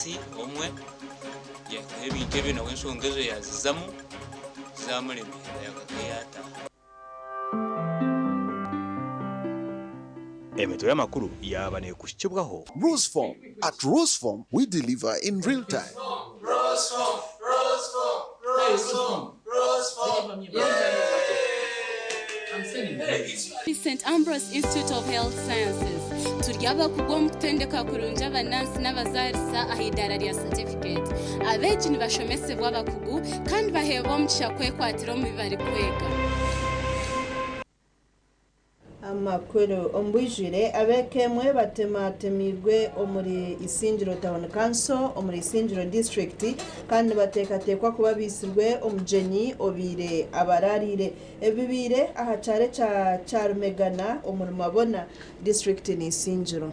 Omwe yaahikaho ebintu ebyo nawe enshonga ezo yaazizamu zaamuremeera yaagaruka yaataaha. Emitwe y'amakuru yaaba neekuhikibwaho. Roseform, At Roseform, we deliver in real time. St Ambrose Institute of Health Sciences turi abakugu omu kutendeka kurungi abanansi n'abazaarisa aha idaara rya certificate. Abeegi nibashomesibwa abakugu kandi baheebwa omugisha kwekwatira omu bi barikwega. Amakuru omu bwijwire, Ab'eka emwe batematemeirwe omuri Isingiro Town Council omuri Isingiro District kandi nibateekateekwa kuba baitsirwe omugyenyi obaire abaraariire. Ebi bibaire aha kyaro ekya Kyarumegana omuri Mabona, disiturikiti ni Isingiro.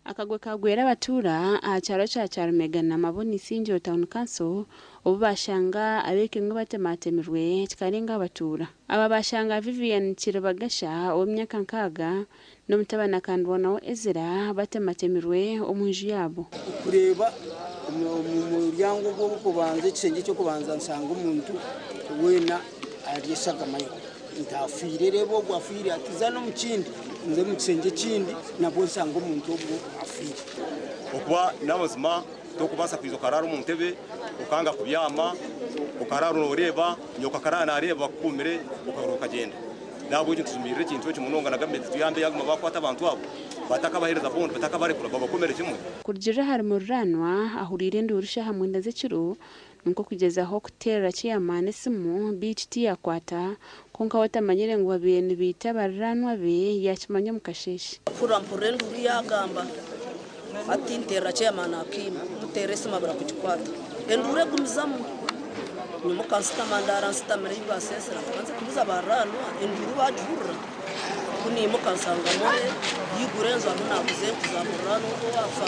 Akagwe kaagwera abatuura aha kyaro kya Kyarumegana Mabona Isingiro Town Council obu baashanga ab'eka emwe batematemirwe kikarenga abatuura. Aba baashanga Vivian Kiribagasha ow'emyaka 60 n'omutabani Akandwanaho Ezra batematemirwe omu nju yaabo. Kureeba omu muryango ogw'okubanza, ekishengye eky'okubanza nshanga omuntu weena ari eshagama ye nti afiire, reeba ogu afiire ati za n'omu kindi, nze omu kishengye ekindi nabwo nshanga omuntu ogwo afiire. Okuba n'amazima torikubaasa kwija okaraara omu ntebe okanga kubyama, okaraara nooreeba, nyoko akaraara naareeba bakukuumire okagaruka okagyenda. N'ahabw'ekyo nitujumirira ekintu ekyo munonga na gavumenti etuyambe yaaguma baakwata abantu abo batakabaheereza bondi, batakabarekura babakomere kimwe. Kurugiirira ahari muriraanwa ahuriire enduuru shaaha mwenda z'ekiro nikwo kugyezaho kuteerera chairman esimu beitu tiyakwata kwonka we atamanyire ngu babaire nibaita bariraanwa be yaakimanya omu kasheeshe. Mpurira mpurira enduuru yaagamba ati nteerera chairman akiima muteerera esimu abura kugikwata enduuru egumizamu nyimuka nsitama ndaara nsitamire ei baseesera mbanze kubuuza bariraanwa enduuru baagihurira ku niimuka nsanga More yaigura enju ariho naaguza enku za muriraanwa ogwo owaafa.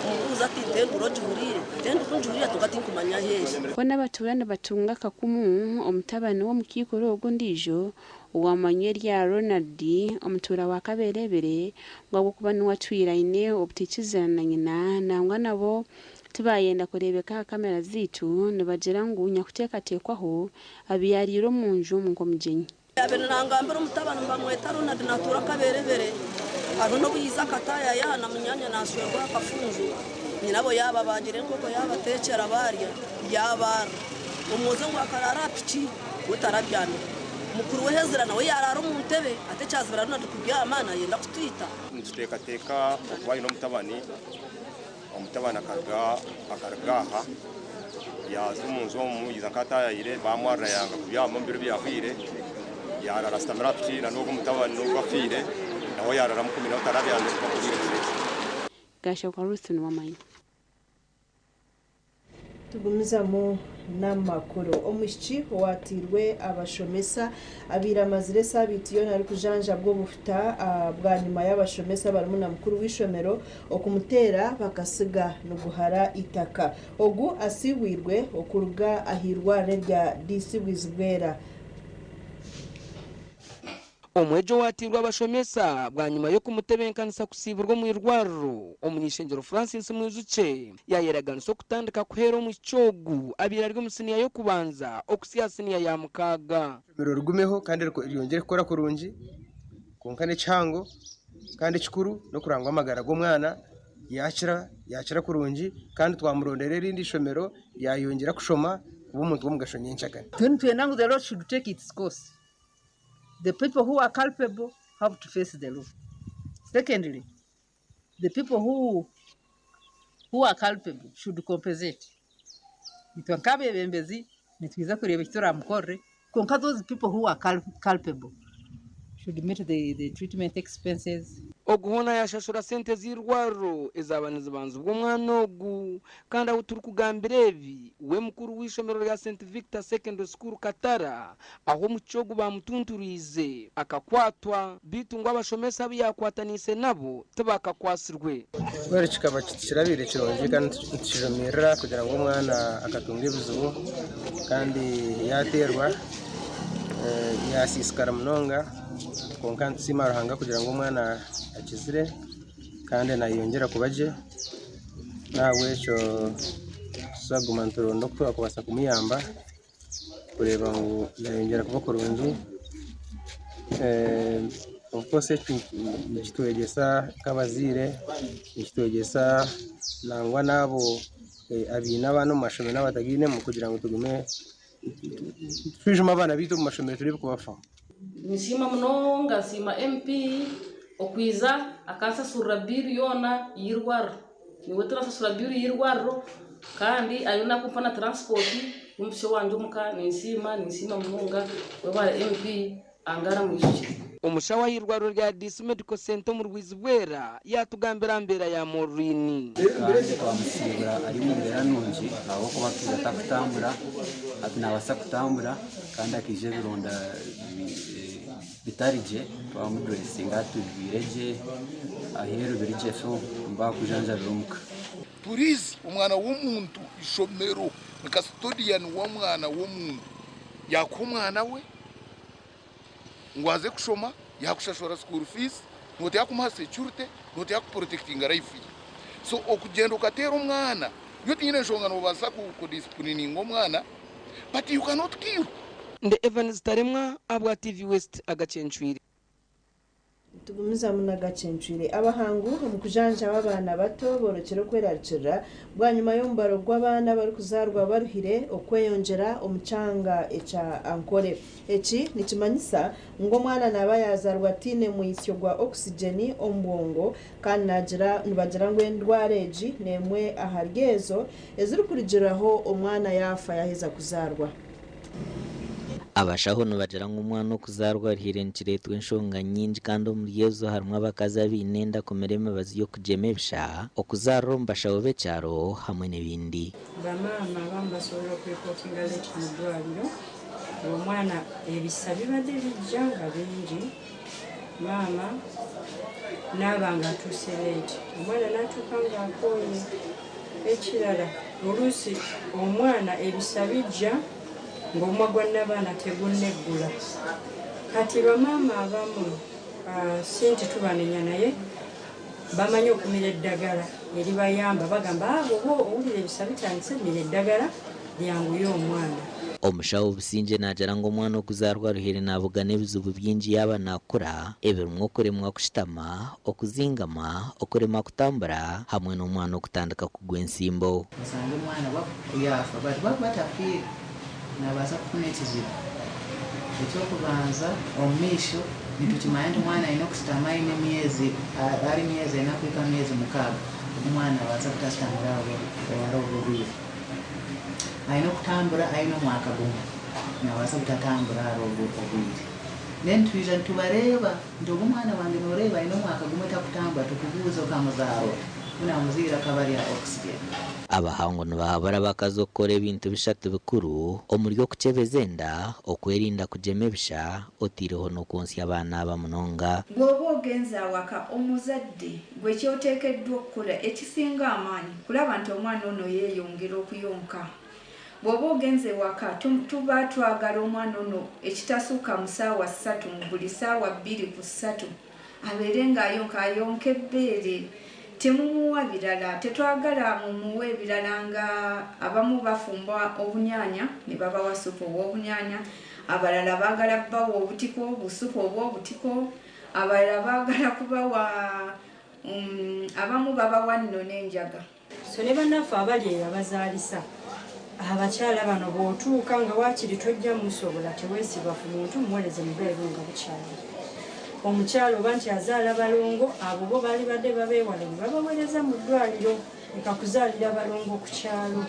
Mubuuza ati, Ntendura ogihuriire? Tendura ngihuriire kwonka tinkumanya ahu eri. Boona abatuura nibatunga akakumu omutabani w'omukaikuru ogu ondiijo owamanywa erya Ronald omutuura wa Kaberebere ngu ahabw'okuba niwe atwire aine obutaikiririzana na nyina nangwa nabo tibayenda kureebeka aha kamera zaitu nibagira ngu nyakuteekateekwaho abyariire omunju omu nk'omugyenyi. Yaabaire nangambira omutabani nibamweta Ronald natuura Kaberebere hariho n'obu yaiza akataayaya na munyaanya naashwerwa aha kafunjo nyinabo yaababaagira enkoko yaabateekyera baarya yaabaara. Omwojo ngu akaraara aha piki we tarabyamire. Mukuru we Hezira nawe yaaraara omu ntebe ati ekyazibira Ronald kubyama nayenda kutwita. Nituteekateeka okuba aine omutabani, omutabani akaruga aha yaaza omu nju omu yaiza nk'ataayaire baamwarira yanga kubyama omu biro ebyahweire yaarara ashutamire aha piki na n'ogwo omutabani n'ogwo afiire nawe yaarara amukumi nawe tarabyamire mpaka obwire buziire. Gashakwa Ruth Niwamanya. Tugumizamu n'amakuru. Omwishiki owateirwe abashomesa abaire amazire esaabiiti yoona arikujanjabwa obufuta bwanyima y'abashomesa barimu na mukuru w'eishomero okumuteera bakasiga niguhara eitaka. Ogu asiibwirwe okuruga ah'eirwariro erya DC Bwizibwera. Omwegi owateirwe abashomesa bwanyima y'okumutebenkanisa kusiiburwa omu irwariro, Omuny'ishengyero Francis Mwijukye yayeraganisa okutandika kuheera omwishiki ogu abaire ari omu siniya y'okubanza okuhitsya aha siniya ya mukaaga. Eishomero rigumeho kandi ryongyere kukora kurungi kwonka n'ekihango kandi ekikuru n'okureba ngu amagara g'omwana yakira yakira kurungi kandi twamurondera erindi ishomero yayongyera kushoma kuba omuntu w'omugasho nyenkyakare. Nitwenda ngu the law should take its course. The people who are culpable have to face the law. Secondly, the people who who are culpable should compensate. Itwe nk'abebembezi nitwiza kureeba eki turamukorere kwonka those people who are culpable should meet the, the treatment expenses. Ogu hoona yaashashura sente z'eirwariro ezaaba nizibanzibwa omwana ogu Kandi ahu turikugambira ebi, we mukuru w'eishomero rya Saint Victor Secondary School Katara, ahu omukiiki ogu baamutunturiize akakwatwa, beitu ngu abashomesa abu yaakwataniise nabo tibakakwatsirwe. Mbwenu kikaba kirabaire kirungi kandi nitukijumirira kugira ngu omwana akatunga ebizibu kandi yaateerwa yaasiisikara munonga kwonka nitusiima Ruhanga kugira ngu omwana akizire. Kandi nayeyongyera kuba gye, n'ahabw'ekyo tuzaguma nituronda oku twakubaasa kumuyamba kureeba ngu yayongyera kuba kurungi. Of course eki nikitwegyesa nk'abazaire, nikitwegyesa nangwa n'abo abaine abaana omu mashomero n'abatagainemu kugira ngu tugume tushwijume abaana baitu omu mashomero tureebe ku bafaho. Ninsiima munonga nsiima MP okwiza akansasurira biiru yoona y'eirwariro. Niiwe turasasura biiru y'eirwariro kandi ariyo nakumpa na taransipoti kumpitsya owangye omuka. Ninsiima, ninsiima munonga webare MP Angara Mwijukye. Omushaho ah'eirwariro rya Diisi Medical Centre omu Rwizi Bwera yaatugambira aha mbeera ya Maureen. Kandi twamusiibura ari omu mbeera nungi ahabw'okuba akaija atarikutambura, hati naabaasa kutambura kandi akaija ebironda bitari gye, twamuduresinga hati bigwire gye, aheeru biri gye so nibakujanjabira omuka. Purizi omwana w'omuntu ishomero ni custodian w'omwana w'omuntu yakuha omwana we ngu aze kushoma yakushashura school fees noteekwa kumuha security noteekwa ku protectinga life ye so okugyenda okateera omwana nyowe tinyine nshonga nobaasa ku disciplininga omwana but you cannot kill. Ndi Evans Taremwa ahabwa TV West agacencwire. Nitugumizamu n'agacencwire. Abahangu omu kujanjaba abaana bato boorekire okwerarikirira bwanyima y'omubaro gw'abaana abarikuzaarwa baruhire okweyongyera omu kyanga ekya Ankole. Eki nikimanyisa ngu omwana naaba yaazaarwa ataine mwitsyo gwa oxygen omu bwongo kandi naagira nibagira ngu endwara egi n'emwe ahari ezo ezirikurugiriraho omwana yaafa yaaheza kuzaarwa. Abashaho nibagira ngu omwana okuzaarwa aruhire nikireetwa enshonga nyingi kandi omuri ezo harimu abakazi abaine enda kumira emibazi y'okugyema ebisha, okuzaarira omu bashaho b'ekyaro hamwe n'ebindi. Bamaama abamu basobola okureportinga late mu ddwaliro nga omwana ebisa bibadde bijja nga bingi maama naaba nga atuuse late omwana natuuka nga akooye. Ekirala oluusi omwana ebisa bijja ng'omumwa gwa nnabaana tegunneggula. Kati bamaama abamu si nti tubanenya naye bamanyi okumira eddagala eribayamba bagamba aa bw'oba owulira ebisa bitandise mira eddagala lyanguye omwana. Omushaho Busingye naagira ngu omwana okuzaarwa aruhire naabugana ebizibu bingi yaaba naakura, ebirimu okuremwa kushutama, okuzingama, okuremwa kutambura hamwe n'omwana okutandika kugwa entsimbo. Osanga omwana yaafa but bwakuba atafiire nabaasa kufuna ekizibu. Ekyokubanza omu maisho nitukimanya nti omwana aine okushutama aine emyezi ari emyezi ena kuhika aha myezi mukaaga ogu omwana nabaasa kutashutamira ahari obwo obwire. Aine okutambura aine omwaka gumwe nabaasa kutatambura ahari obwo obwire. Then twija nitubareeba nti ogu omwana wangye noreeba aine omwaka gumwe takutambura tukubuuza okamuzaara ota? Ku namuzaire akaba ari aha oxygen. Abahangu nibahabura abakazi okukora ebintu bishatu bikuru omuri okukyebeza enda, okwerinda kugyema ebisha, otaireho n'okwontsya abaana aba munonga. Bw'oba ogenze awaka, omuzadde gwe ky'oteekeddwa okukola ekisinga amaanyi kulaba nti omwana ono yeeyongera okuyonka. Bw'oba ogenze ewaka, tuba twagala omwana ono ekitasukka mu ssaawa ssatu mu buli ssaawa bbiri ku ssatu abeere ng'ayonka, ayonke bbeere. Temumuwa birala. Tetwagala mumuwe birala nga abamu bafumba obunyaanya ne babawa ssupu ow'obunyaanya, abalala baagala kubawa obutiko, bu ssupu obw'obutiko, abalala baagala kubawa, abamu babawa nno n'enjaga. So ne banaffe abali eyo abazaalisa abakyala bano bw'otuuka nga waakiri tojja musobola teweesiba ku muntu muweereze mu ddwaliro nga bukyali. Omukyala oba nti azaala balongo abo bo baalibadde babeewala ne babaweereza mu ddwaliro leka kuzaalira balongo ku kyalo.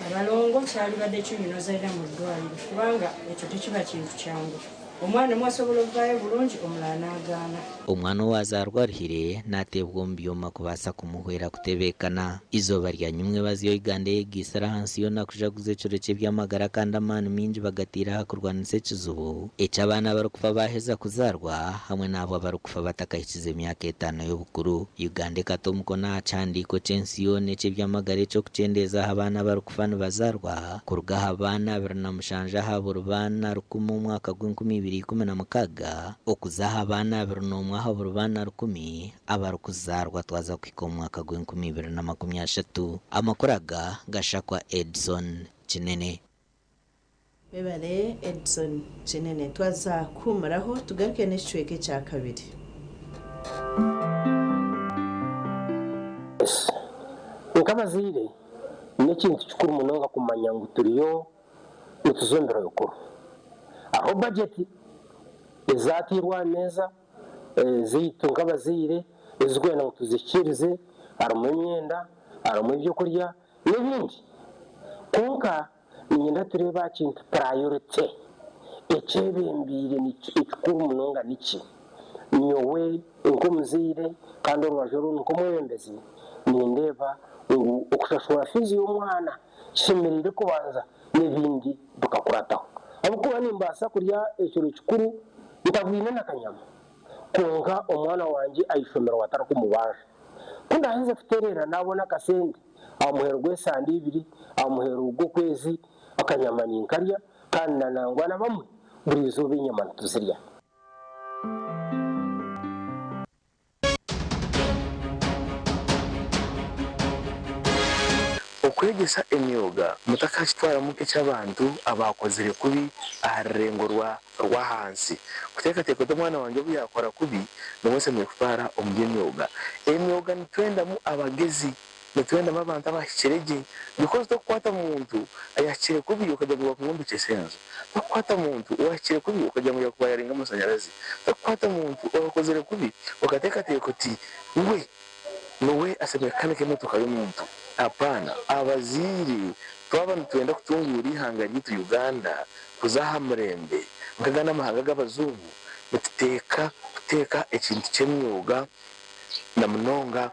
Abalongo kyalibadde kirungi n'ozaalira mu ddwaliro kubanga ekyo tekiba kintu kyangu. Omwana omu asobola okuvaayo bulungi omulala n'agaana. Omwana owaazaarwa aruhire naateebwa omu byoma kubaasa kumuhwera kutebeekana. Eizooba rya nyimwebazi Uganda eyegaitsire ahansi yoona kujaguza ekiro ky'eby'amagara kandi amaani maingi bagataire aha kurwanisa ekizibu eky'abaana abarikufa baaheza kuzaarwa hamwe n'abo abarikufa batakahikize myaka etaano y'obukuru. Uganda ekata omukono aha kihandiiko ky'ensi yoona eky'eby'amagara eky'okukyendeeza aha baana abarikufa nibazaarwa kuruga aha baana 27 aha buri baana rukumi omwaka gw'enkumi ibiri. 2016 okuza aha baana 21 aha buri baana rukumi abarikuzaarwa twaza kuhika omu mwaka gw'enkumi ibiri na makumi ashatu. Amakuru aga gashakwa Edson Kinene. Webare Edson Kinene. Twaza kuhumuraho tugaruke n'ekicweka ekyakabiri. Nk'abazaire, n'ekintu kikuru munonga kumanya ngu turiyo nituza omu biro bikuru. Hariho bajeti ezaateirwe aha meeza ezaitu nk'abazaire ezirikwenda ngu tuzihikiirize, harimu emyenda, harimu ebyokurya n'ebindi. Kwonka niinyenda tureebe aha kintu priority, ekyebembeire ekikuru munonga niki? Nyowe nk'omuzaire kandi orubaju orundi nk'omwebembezi, nindeeba ngu okushashura fiizi y'omwana kishemereire kubanza n'ebindi bikakurataho. Ahabw'okuba nimbaasa kurya ekiro kikuru ntabwine na kanyama, kwonka omwana wangye aha ishomero batarikumubanja. Ku ndaaheze kutereera naabona akasente aha muheru gw'esande ibiri, aha muheru gw'okwezi, akanyama ninkarya kandi na nangwa na bamwe buri izooba enyama nituzirya. Okwegyesa emyoga mutakakitwaramu nk'eky'abantu abaakozire kubi aha rurengo rwa rw'ahansi. Kuteekateeka oti omwana wangye obu yaakora kubi, niwe nshemereire kutwara omu by'emyoga. Emyoga nitwendamu abagezi, nitwendamu abantu abahikire gye because tokukwata muntu ayahikire kubi okagira ngu yakumwombekyesa enju, tokukwata muntu owahikire kubi okagira ngu yakuwayaringa amashanyarazi, tokukwata muntu owakozire kubi okateekateeka oti we Niwe ashemereire kukanika emotoka y'omuntu? Apaana. Abazaire twaba nitwenda kutunguura eihanga ryaitu Uganda kuza aha murembe nk'agandi amahanga g'abazungu, nituteeka kuteeka ekintu ky'emyoga na munonga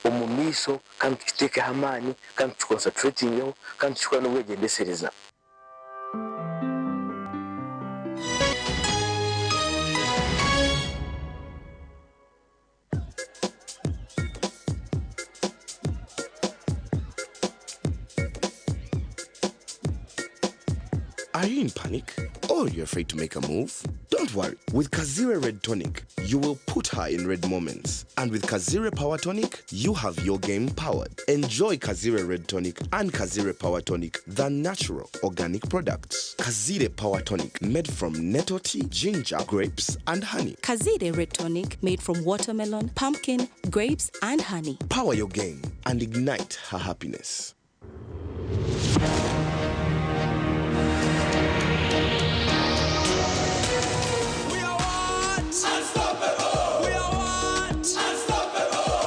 omu maisho kandi tukiteekeho amaani kandi tukikonsapuretingeho kandi tukikore n'obwegyendesereza. Are you in panic? Or you're afraid to make a move? Don't worry. With Kazire Red Tonic, you will put her in red moments. And with Kazire Power Tonic, you have your game powered. Enjoy Kazire Red Tonic and Kazire Power Tonic, the natural organic products. Kazire Power Tonic, made from nettle tea, ginger, grapes, and honey. Kazire Red Tonic made from watermelon, pumpkin, grapes, and honey. Power your game and ignite her happiness.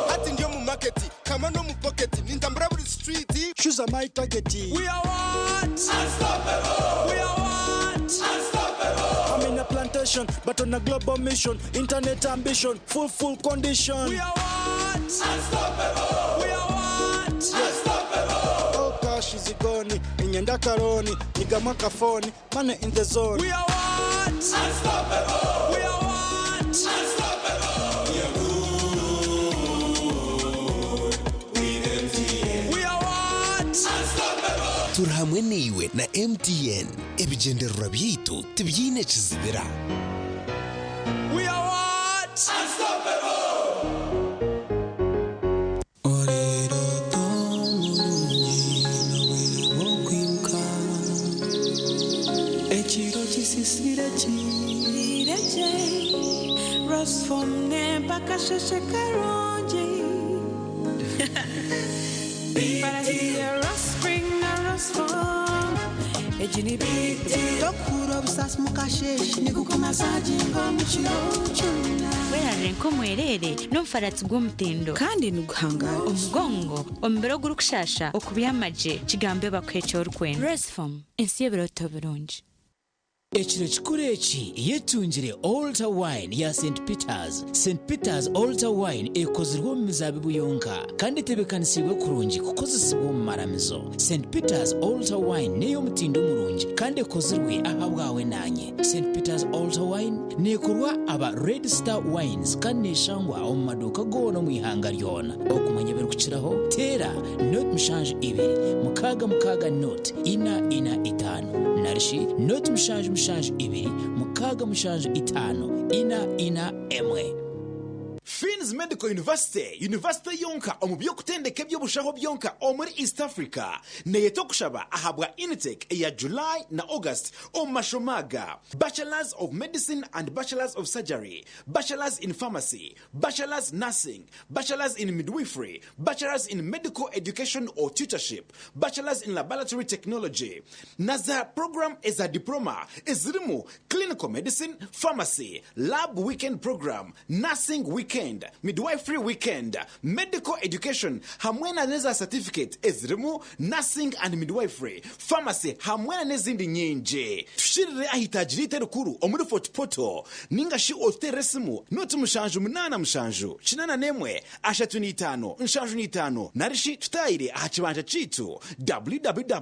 Hati ndi omu market, kama n'omu pocket, nintambura buri street. Shoes are my target. We are what? Unstoppable. We are what? Unstoppable. I'm in a plantation, but on a global mission. Internet ambition, full full condition. We are what? Unstoppable. We are what? Unstoppable. All cash is gone. Inyenda karoni, nigama kafoni, money in the zone. We are what? Unstoppable. We are what? Unstoppable. We are good. With MTN. We are what? Unstoppable. Turi hamwe naiwe na MTN. Ebigyendererwa byaitu tibyine kizibira. We are what? Unstoppable. Ekiro kisisire kireje Rosfom nempaka sheshe karungi Rospring na Rosfom Ejini biti Tokura obusasi mukasheshe nikukumasaginga omukiro kyona Werarire nk'omwereere n'omufaratsi gw'omutindo kandi niguhangara omugongo omubiri ogurikushasha okubyama gye kigambe bakuhe eki orikwenda. Restform ensi y'ebirooto birungi. Ekiro kikuru eki yetungire Altar Wine ya Saint Peters. Saint Peters Altar Wine ekozirwe omu mizaabibu yonka kandi etebeekanisiibwe kurungi kukozesibwa omu maramizo. Saint Peters Altar Wine n'ey'omutindo murungi kandi ekozirwe ahabwawe naanye. Saint Peters Altar Wine neekorwa aba Red Star Wines kandi neeshangwa omu maduuka goona omu ihanga ryona. Okumanya ebirikukiraho, teera nought mushanju ibiri mukaaga mukaaga nought ina ina itaano narishi nought mushanju mushanju. 02 675 4 4 1. Finn's Medical University, yunivasite yonka omu by'okutendeka eby'obushaho byonka omuri East Africa, neyeta okushaba ahabwa intake eya July na August omu mashomo aga, Bachelors of Medicine and Bachelors of Surgery, Bachelors in Pharmacy, Bachelors Nursing, Bachelors in Midwifery, Bachelors in Medical Education or Tutorship, Bachelors in Laboratory Technology, na za puroguraamu eza Diploma ezirimu Clinical Medicine, Pharmacy, Lab Weekend Program, Nursing Weekend, Midwifery Weekend, Medical Education hamwe na n'eza satifiketi ezirimu Nursing and Midwifery, Pharmacy hamwe na n'ezindi nyingi. Tushirire aha itaagi ryaitu erikuru omuri Fort Portal ninga shi otuteerere esimu noti 787 81 35 75 nari shi tutaayire aha kibanja kyaitu www.fmu.ac.ug.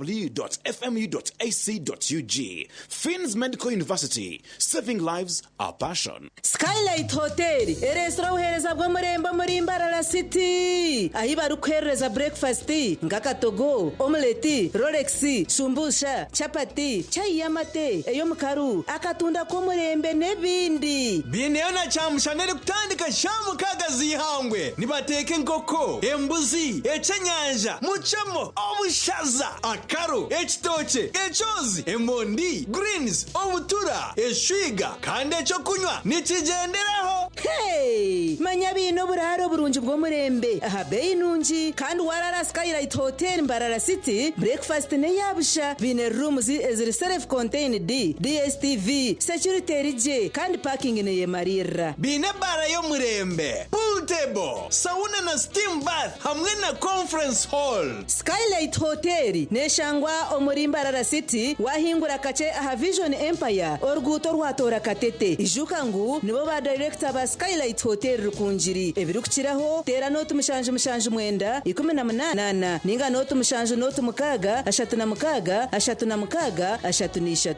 Finn's Medical University, saving lives, our passion. Skylight Hotel ereetsire obuheereza bw'omurembe omuri Mbarara City ahi barikuheerereza burekifasiti nk'akatogo, omuleti, rolex, shumbusha, chapati, chai y'amate, ey'omukaru, akatunda k'omurembe n'ebindi. Biineyo na kyamushana erikutandika shaaha mukaaga z'eihangwe. Nibateeka enkoko, embuzi, ekyenyanja, mucemo, obushaza, akaro, ekitookye, ekyozi, emondi, greens, obutura, eshwiga kandi ekyokunywa nikigyenderaho. Hey! Manya baine oburaaro burungi bw'omurembe aha beeyi nungi kandi waraara Skylight Hotel Mbarara City, breakfast n'eya busha. Baine rooms eziri self contained, DSTV, security eri gye kandi parking neyemariirira. Baine ebaara y'omurembe, pool table, sauna na steam bath hamwe na conference hall. Skylight Hotel neshangwa omuri Mbarara City wahingura kakye aha Vision Empire oruguuto orwatoora Katete. Ijuka ngu nibo ba dayirekita ba Skylight Hotel Rukungiri. Ebirikukiraho teera nooti 779 18 ninga nooti 7 nooti 6 36 36 33.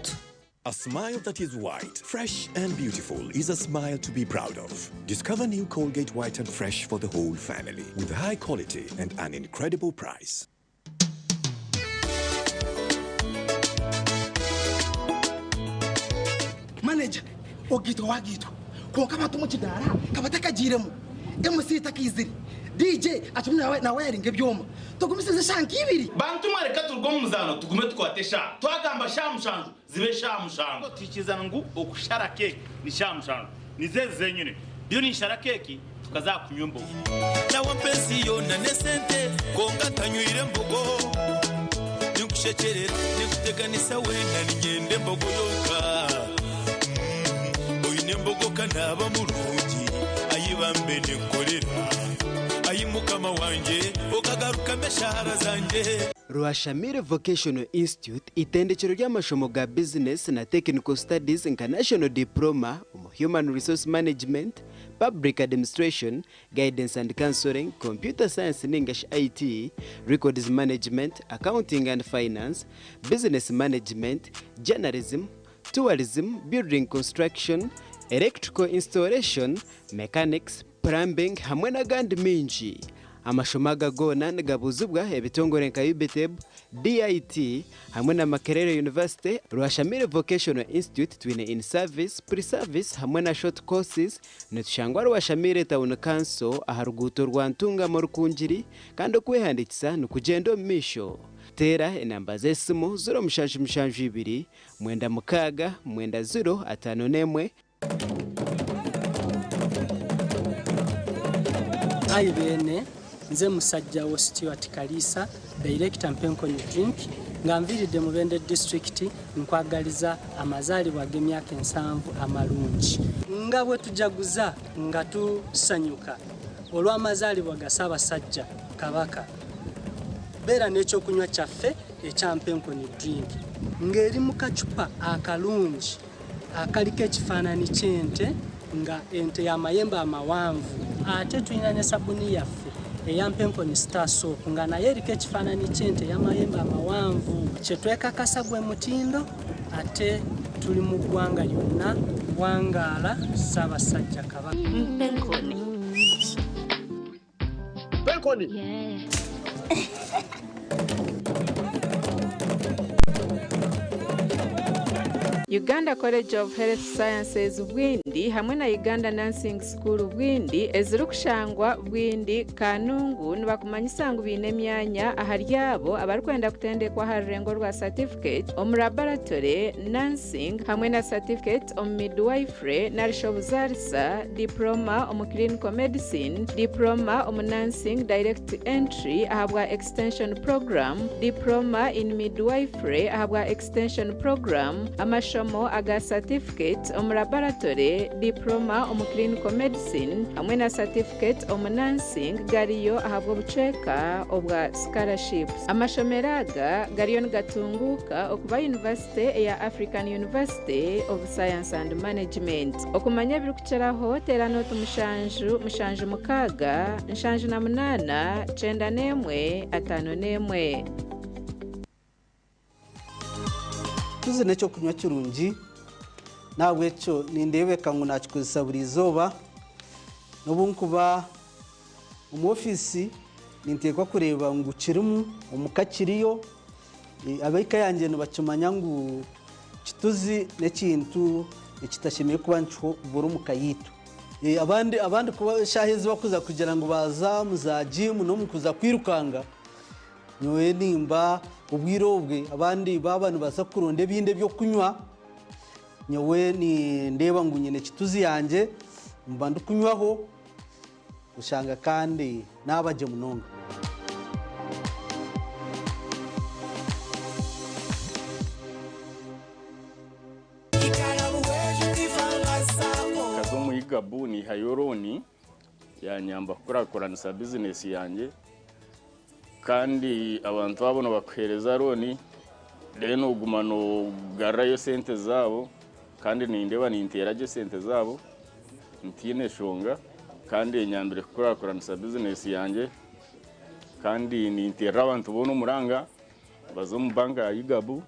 A smile that is white, fresh, and beautiful is a smile to be proud of. Discover new Colgate White and Fresh for the whole family with high quality and an incredible price. Manager, ogiitwa wagiitwa kwonka abantu omu kidaara kabatakagiiremu, MC takaizire, DJ akirimu nawayaringa ebyoma, tugumisirize eshaaha nk'ibiri. Bantu mwe reka turuge omu muzaano tugume tukwate eshaaha. Twagamba shaaha mushanju zibe shaaha mushanju. Twikirizana ngu okushara keeki ni shaaha mushanju. Nizo ezi zenyine. Ndiyo ninshara keeki tukaza aha kunywa embogo. Nawe ampa ensi yoona n'esente kwonka ntanywire mbogo. Ninkushekyerera ninkuteganisa weena niinyenda embogo yonka. Oine embogo ka naaba murungi ayi bambe ninkukorera. Ayi mukama wangye okagarukamu eshaara zangye. Rwashamire Vocational Institute itendekero ry'amashomo ga bizinesi na Technical Studies nka National Diploma omu Human Resource Management, Public Administration, Guidance and Counselling, Computer Science ningashi IT, Records Management, Accounting and Finance, Business Management, Journalism, Tourism, Building Construction, Electrical Installation, Mechanics, Plumbing hamwe n'agandi maingi. Amashomo aga goona nigabuuzibwa ebitongore nka UBTEB, DIT hamwe na Makerere University. Rwashamire Vocational Institute twine in service, pre service hamwe na short courses. Nitushangwa Rwashamire Town Council aha ruguuto rwa Ntungamo Rukungiri kandi okwehandiikisa nikugyenda omu maisho. Teera enamba z'esimu 0772 96 90 51. Ayi beene, nze musajja wo Stuart Kaliisa, Director Mpenkoni Drink, nga nviiridde Mubende District nkwagaliza amazaalibwa ag'emyaka ensanvu amalungi. Nga bwe tujaguza nga tusanyuka olw'amazaalibwa ga Ssaabasajja Kabaka, beera n'ekyokunywa kyaffe ekya Mpenkoni Drink ng'eri mu kacupa akalungi akaliko ekifaananyi ky'ente nga ente ya mayembe amawanvu. Ate tulina ne sabuni yaffe eya Mpenkoni Star Soap nga nayo eriko ekifaananyi ky'ente ey'amayembe amawanvu. Kye twekakasa gwe mutindo ate tuli mu ggwanga lyonna. Wangaala Ssaabasajja Kabaka. Mpenkoni. Mpenkoni. Uganda College of Health Sciences Bwindi hamwe na Uganda Nursing School Bwindi ezirikushangwa Bwindi Kanungu nibakumanyisa ngu biine emyanya ahari abo abarikwenda kutendekwa aha rurengo rwa certificate omu laboratory, nursing hamwe na certificate omu midwifery narishi obuzaarisa, diploma omu clinical medicine, diploma omu nursing direct entry ahabwa extension program, diploma in midwifery ahabwa extension program, amashomo aga certificate omu laboratory, diploma omu clinical medicine hamwe na certificate omu nursing gariyo ahabw'obucweka obwa scholarships. Amashomero aga gariyo nigatunguuka okuba yunivasite eya African University of Science and Management. Okumanya ebirikukiraho teera nooti 7 7 6 78 91 51. Tuzi n'ekyokunywa kirungi nahabwekyo nindeebeka ngu nakikozesa buri izooba n'obu nkuba omu ofiisi ninteekwa kureeba ngu kirimu omuka kiriyo ab'eka yangye nibakimanya ngu kituzi n'ekintu ekitashemereire kuba nikibura omuka yaitu. Abandi abandi kuba eshaaha ezi bakuza kugira ngu baaza omu za jiimu n'omu kuza kwirukanga, nyowe nimba obwire obwe abandi baaba nibaza kuronda ebindi ebyokunywa, nyowe nindeeba ngu nyine kituzi yangye mba ndikunywaho oshanga kandi naaba gye munonga. Nkaza omu Igabu naihayo looni yanyamba kukurakuranisa bizinesi yangye kandi abantu abo nibakuheereza looni then oguma noogarurayo sente zaabo kandi nindeeba ninteera gye sente zaabo ntiine shonga kandi enyambire kukurakuranisa bizinesi yangye kandi ninteerera abantu boona omuranga baze omu banka ya Igabu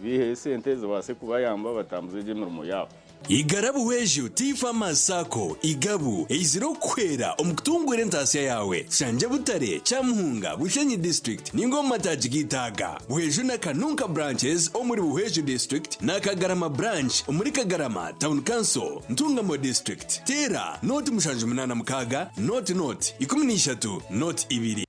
baiheyo esente zibaase kubayamba batambuze gye emirimo yaabo. Igara Buhweju Tea Farmers Sacco, Igabu, eizire okukuhwera omu kutunguura entaasya yaawe. Tushangye Butare, Kyamuhunga, Bushenyi District ninga omu mataagi g'eitaaga. Buhweju na Kanunka Branches omuri Buhweju District na Kagarama Branch omuri Kagarama Town Council, Ntungamo District. Teera nooti 786 nooti nooti 13 nooti 2.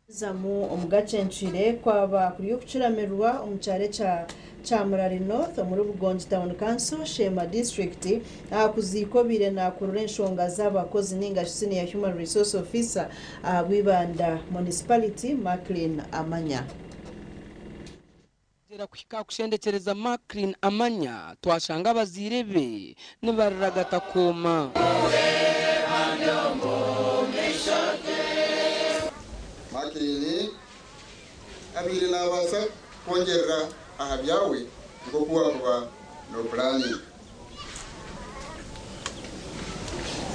Zamu omu gacencwire kwaba kuri okukiramirwa omu kyaro ekya Kyamurari North omuri Bugongi Town Council, Sheema District aha kuziika obaire nakurura enshonga z'abakozi ningashi Senior Human Resource Officer ahabwa Ibanda Municipality Maclean Amanya. Kugyera kuhika aha kushendekyereza Maclean Amanya, twashanga abazaire be nibarira gatakooma. Maclean abaire nabaasa kwongyerera aha byawe nk'oku wakuba nopulaninga.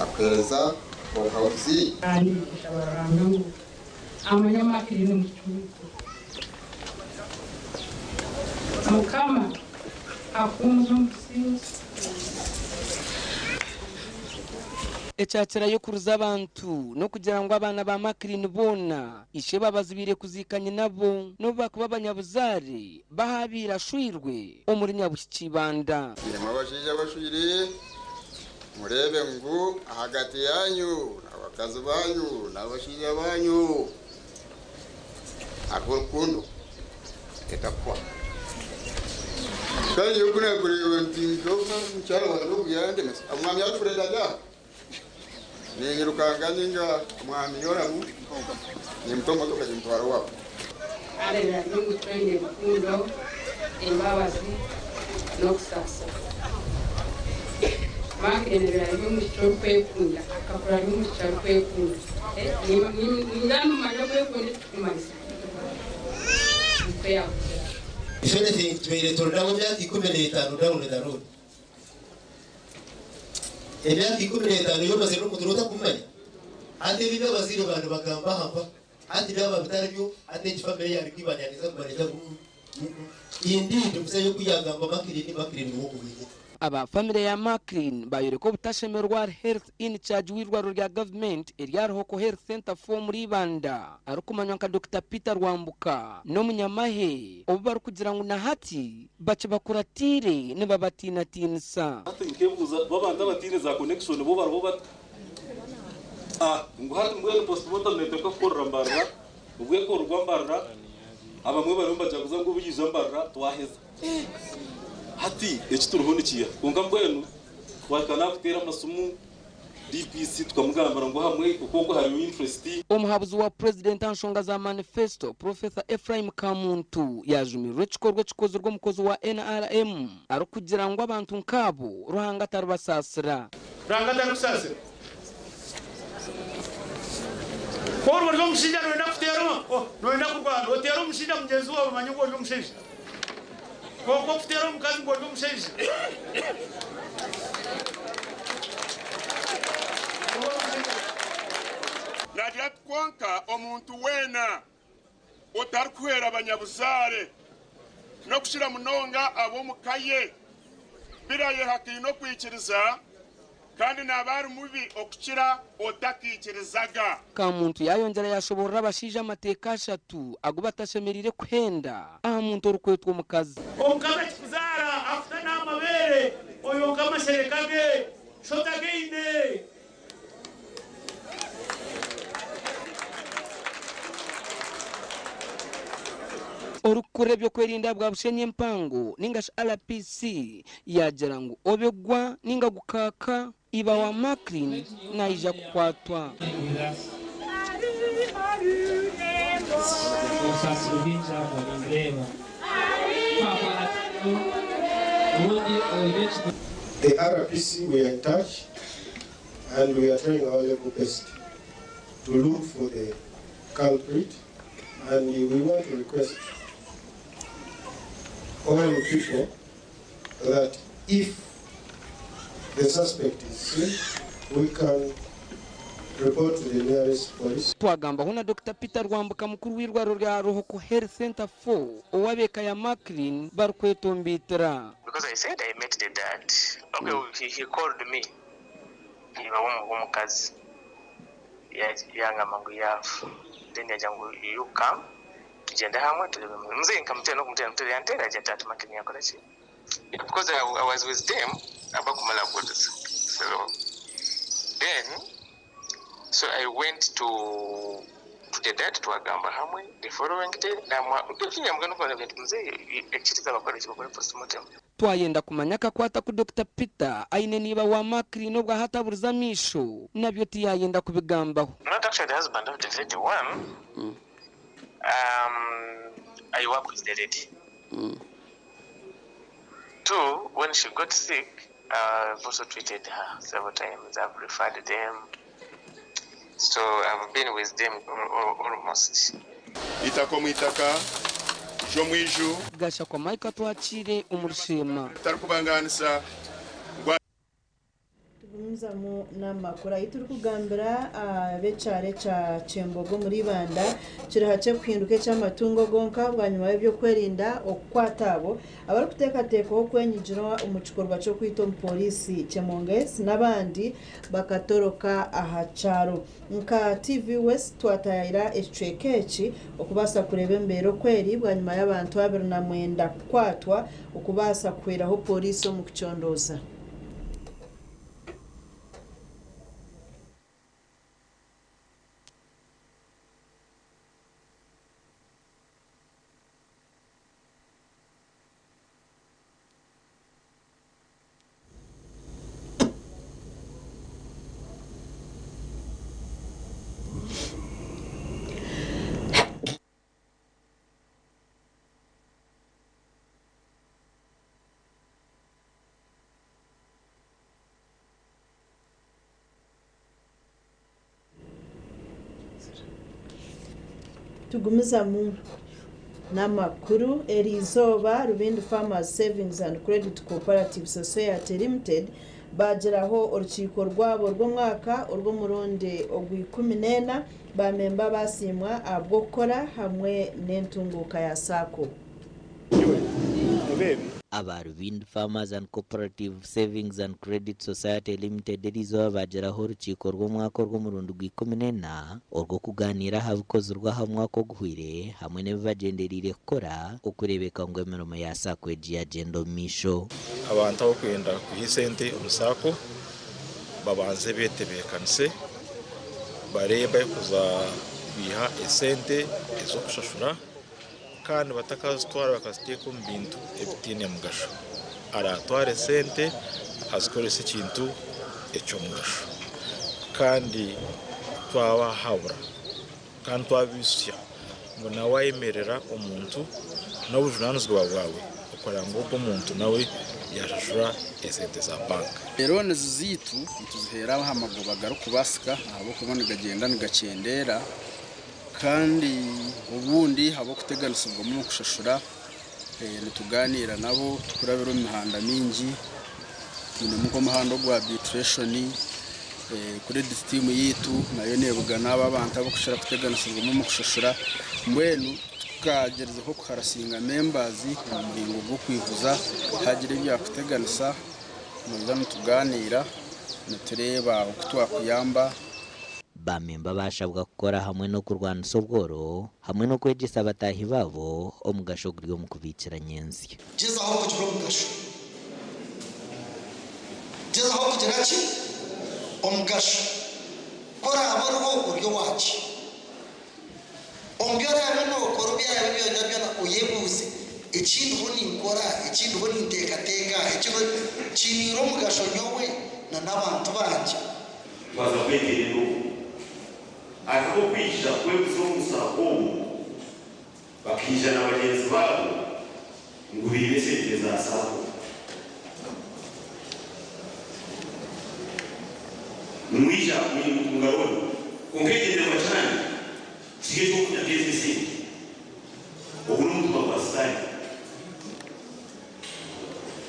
Akuheereza obuhabuzi. Kandi nshaba Ruhanga ngu amanye Maclean omucuucu. Mukama akuhumuze omu busingye. Ekyakirayo kuruza abantu n'okugira ngu abaana ba Maclean boona ishe babazibiire kuziika nyinabo n'obu bakuba abanyabuzaare b'ahabaire ashwirwe omuri Nyabuhikye Ibanda. Imwe abashaija abashwire, mureebe ngu ahagati yaanyu n'abakazi baanyu n'abashaija baanyu hariho rukundo etakuhwaho. Kandi nyowe ku naakureeba nti nk'ogu mukyara wangye ogu yandemesa, omwami Alfred ari aha, niinyirukanga ninga omwami Yoramu niimuta omu motoka nimutwara owaabo. Areebera rimwe ngu twine rukundo, embabazi, n'okusaasira. Mark areebera rimwe omwishiki orikwekunda, akakura ari omwishiki arikwekunda. Ningira nimumanya okwekunda eki kirikumanyisa. Nikwo yaakuzire atyo. If anything, tubaire turi nabo emyaka 15 down the road. Emyaka 15 y'omazire n'omuntu n'otakumumanya. Hati ebi ebi abazaire baawe nibagamba aha mpaka hati byaba bitari byo, hati egi famire yaaba erikwibanyanisa kuba neija ngu indeed omushaija oku yaagamba Makirini, Makirini niwe ogwo wenyini. Aba famire ya Maclean bayoreka obutashemerwa ahari Health In-charge w'eirwariro rya gavumenti erya Ruhoko Health Centre 4 omuri Ibanda arikumanywa nka Dokita Peter Rwambuka n'omunyamahe obu barikugira ngu na hati bakibakuratiire nibabatiinatiinisa. Hati nkebuuza bo abantu abataine za connection bo bariho bata? Ah ngu hati mbwenu postmortem neteekwa kukorera Mbarara, obwo ekorerwa Mbarara abamwe bariyo nibajaguza ngu obu yaija Mbarara twaheza. Eh hati eki turiho nikiiha? Kwonka mbwenu twahika n'aha kuteera amasimu DPC tukamugambira ngu ahamwe oku hariyo interest. Omuhabuzi wa Purezidenti aha nshonga za manifesto, Purofesa Ephraim Kamuntu yaajumirira ekikorwa ekikozirwe omukozi wa NRM arikugira ngu abantu nk'abo Ruhanga taribasaasira. Ruhanga tarikusaasira. Ku oriba ori omushaija noyenda kuteera noyenda kurwana oteere omushaija mugyenzi waawe bamanye ngu ori omushaija. Kwonka okuteera omukazi ngu ori omushaija. Naagira ati, Kwonka omuntu weena otarikuhwera banyabuzaare, n'okukira munonga ab'omu ka ye, birayehakaine okwikiriza, kandi naaba ari mubi okukira otakaikirizaga. Kamuntu yaayongyera yaashoboorora abashaija amateeka ashatu agu batashemereire kuhenda aha muntu orikwetwa omukazi. Omukazi akikuzaara akuta n'aha mabeere, oyonka amashereka ge, sho otagaine. Orikukurira eby'okwerinda bwa Bushenyi empango ninga shi RPC yaagira ngu obegwa ninga gukaaka iba wa Maclean naija kukwatwa. The RPC, we are in touch and we are trying our level best to look for the culprit, and we want to request all people that if the suspect is seen, we can report to the nearest police. Twagambaho na Dokita Peter Rwambuka mukuru w'eirwariro rya Ruhoko Health Centre 4 ou ab'eka ya Maclean barikwetomboitera. Because I said I met the dad. Okay, he called me. Iba w'omukazi. Yangamba ngu yaafa. Then yagira ngu you come tugyende hamwe turebe muzeeyi nkamutera n'okumutera mutera yantera agira ati Martin yakora ki? Because I was with them abakumara kuguza. So then so I went to the dad twagamba hamwe the following day namwa nyamuga n'okuba nti muzeeyi ekiriza bakora ki bakora postmortem. Twayenda kumanya akakwata ku Dokita Peter aine n'iba wa Maclean obwo ahataburiza amaisho nabyo tiyayenda kubigambaho. Not actually the husband of the lady. One, I work with the lady. Two, when she got sick, I've also treated her several times. I've referred them. So I've been with them almost. Itaka omu itaka, iju omu iju. Gashakwa Mike Atwakire omu Rusheema. Tarikubangaanisa ngu. Tugumizamu n'amakuru ahu turikugambira ab'ekyaro ekya Kyembogo omuri Ibanda kiri hakye kuhinduka eky'amatungo gonka bwanyima y'ebyokwerinda okukwata abo abarikuteekateekwaho kwenyigira omu kikorwa ky'okwita omupoliisi Chemonges n'abandi bakatoroka aha kyaro. Nka TV West twatayayira ekicweka eki okubaasa kureeba embeera okweri bwanyima y'abantu 29 kukwatwa okubaasa kuhweraho poliisi omu kucondooza. Tugumizamu n'amakuru eriizooba Rubindi Farmers Savings and Credit Cooperative Society Limited baagiraho orukiiko rwabo rw'omwaka orw'omurundi ogw'ikumi n'ena bamemba basiimwa ahabw'okukora hamwe n'entunguuka ya SACCO. Aba Rubindi Farmers and Cooperative Savings and Credit Society Limited eriizooba baagiraho orukiiko rw'omwaka orw'omurundi gwa 14 orw'okugaaniira aha bikozirwe aha mwaka oguhwaire hamwe n'ebi bagyendereire kukora okureebeka ngu emirimo ya SACCO egi yagyenda omu maisho. Abantu abarikwenda kwiha esente omu SACCO babanze betebeekanise bareebe ahu kuza kwiha esente ez'okushashura kandi batakazitwara bakaziteeka omu bintu ebitaine mugasho. Araatwara esente azikorese ekintu eky'omugasho kandi twabahabura kandi twabaijutsya ngu nawe wayemerera omuntu n'obujunaanizibwa bwawe okureba ngu ogwo omuntu nawe yashashura esente za banka. Erooni zaitu nituziheera aha magoba garikubaasika ahabw'okuba nigagyenda nigakyendeera kandi obundi ahabw'okuteganisibwamu omu kushashura nitugaaniira nabo tukurabira omu mihanda mingi twinemu nk'omuhanda ogwa arbitration, credit team yaitu nayo neebugana abo abantu abarikukira kuteganisibwamu omu kushashura mbwenu tukagyerezaho kuharasinga members omu muringo gw'okwihuza hagira ebyakuteganisa noija nitugaaniira nitureeba oku twakuyamba. Baamemba bashabwa kukora hamwe n'okurwanisa obworo hamwe n'okwegyesa bataahi baabo omugasho oguri omu kubiikira nyentsya. Gyezaho kugira omugasho. Gyezaho kugira ki? Omugasho. Ku oraabe oriho ori owaaki? Omu bi oraabe nookora obu byaraabe byona byona oyebuuze, Eki ndiho ninkora, eki ndiho ninteekateeka, eki kiiniire omugasho nyowe na n'abantu bangye? Twaza kweterera oku. Hariho okwija kwebuza omu SACCO omu bakaija na bagyenzi baabo ngu biibe esente za SACCO. Nimwija mutunga looni kwonka ekigyendererwa kyanyu kiri eky'okunyaga ezo esente. Ogu n'omutima gwa Sitaane.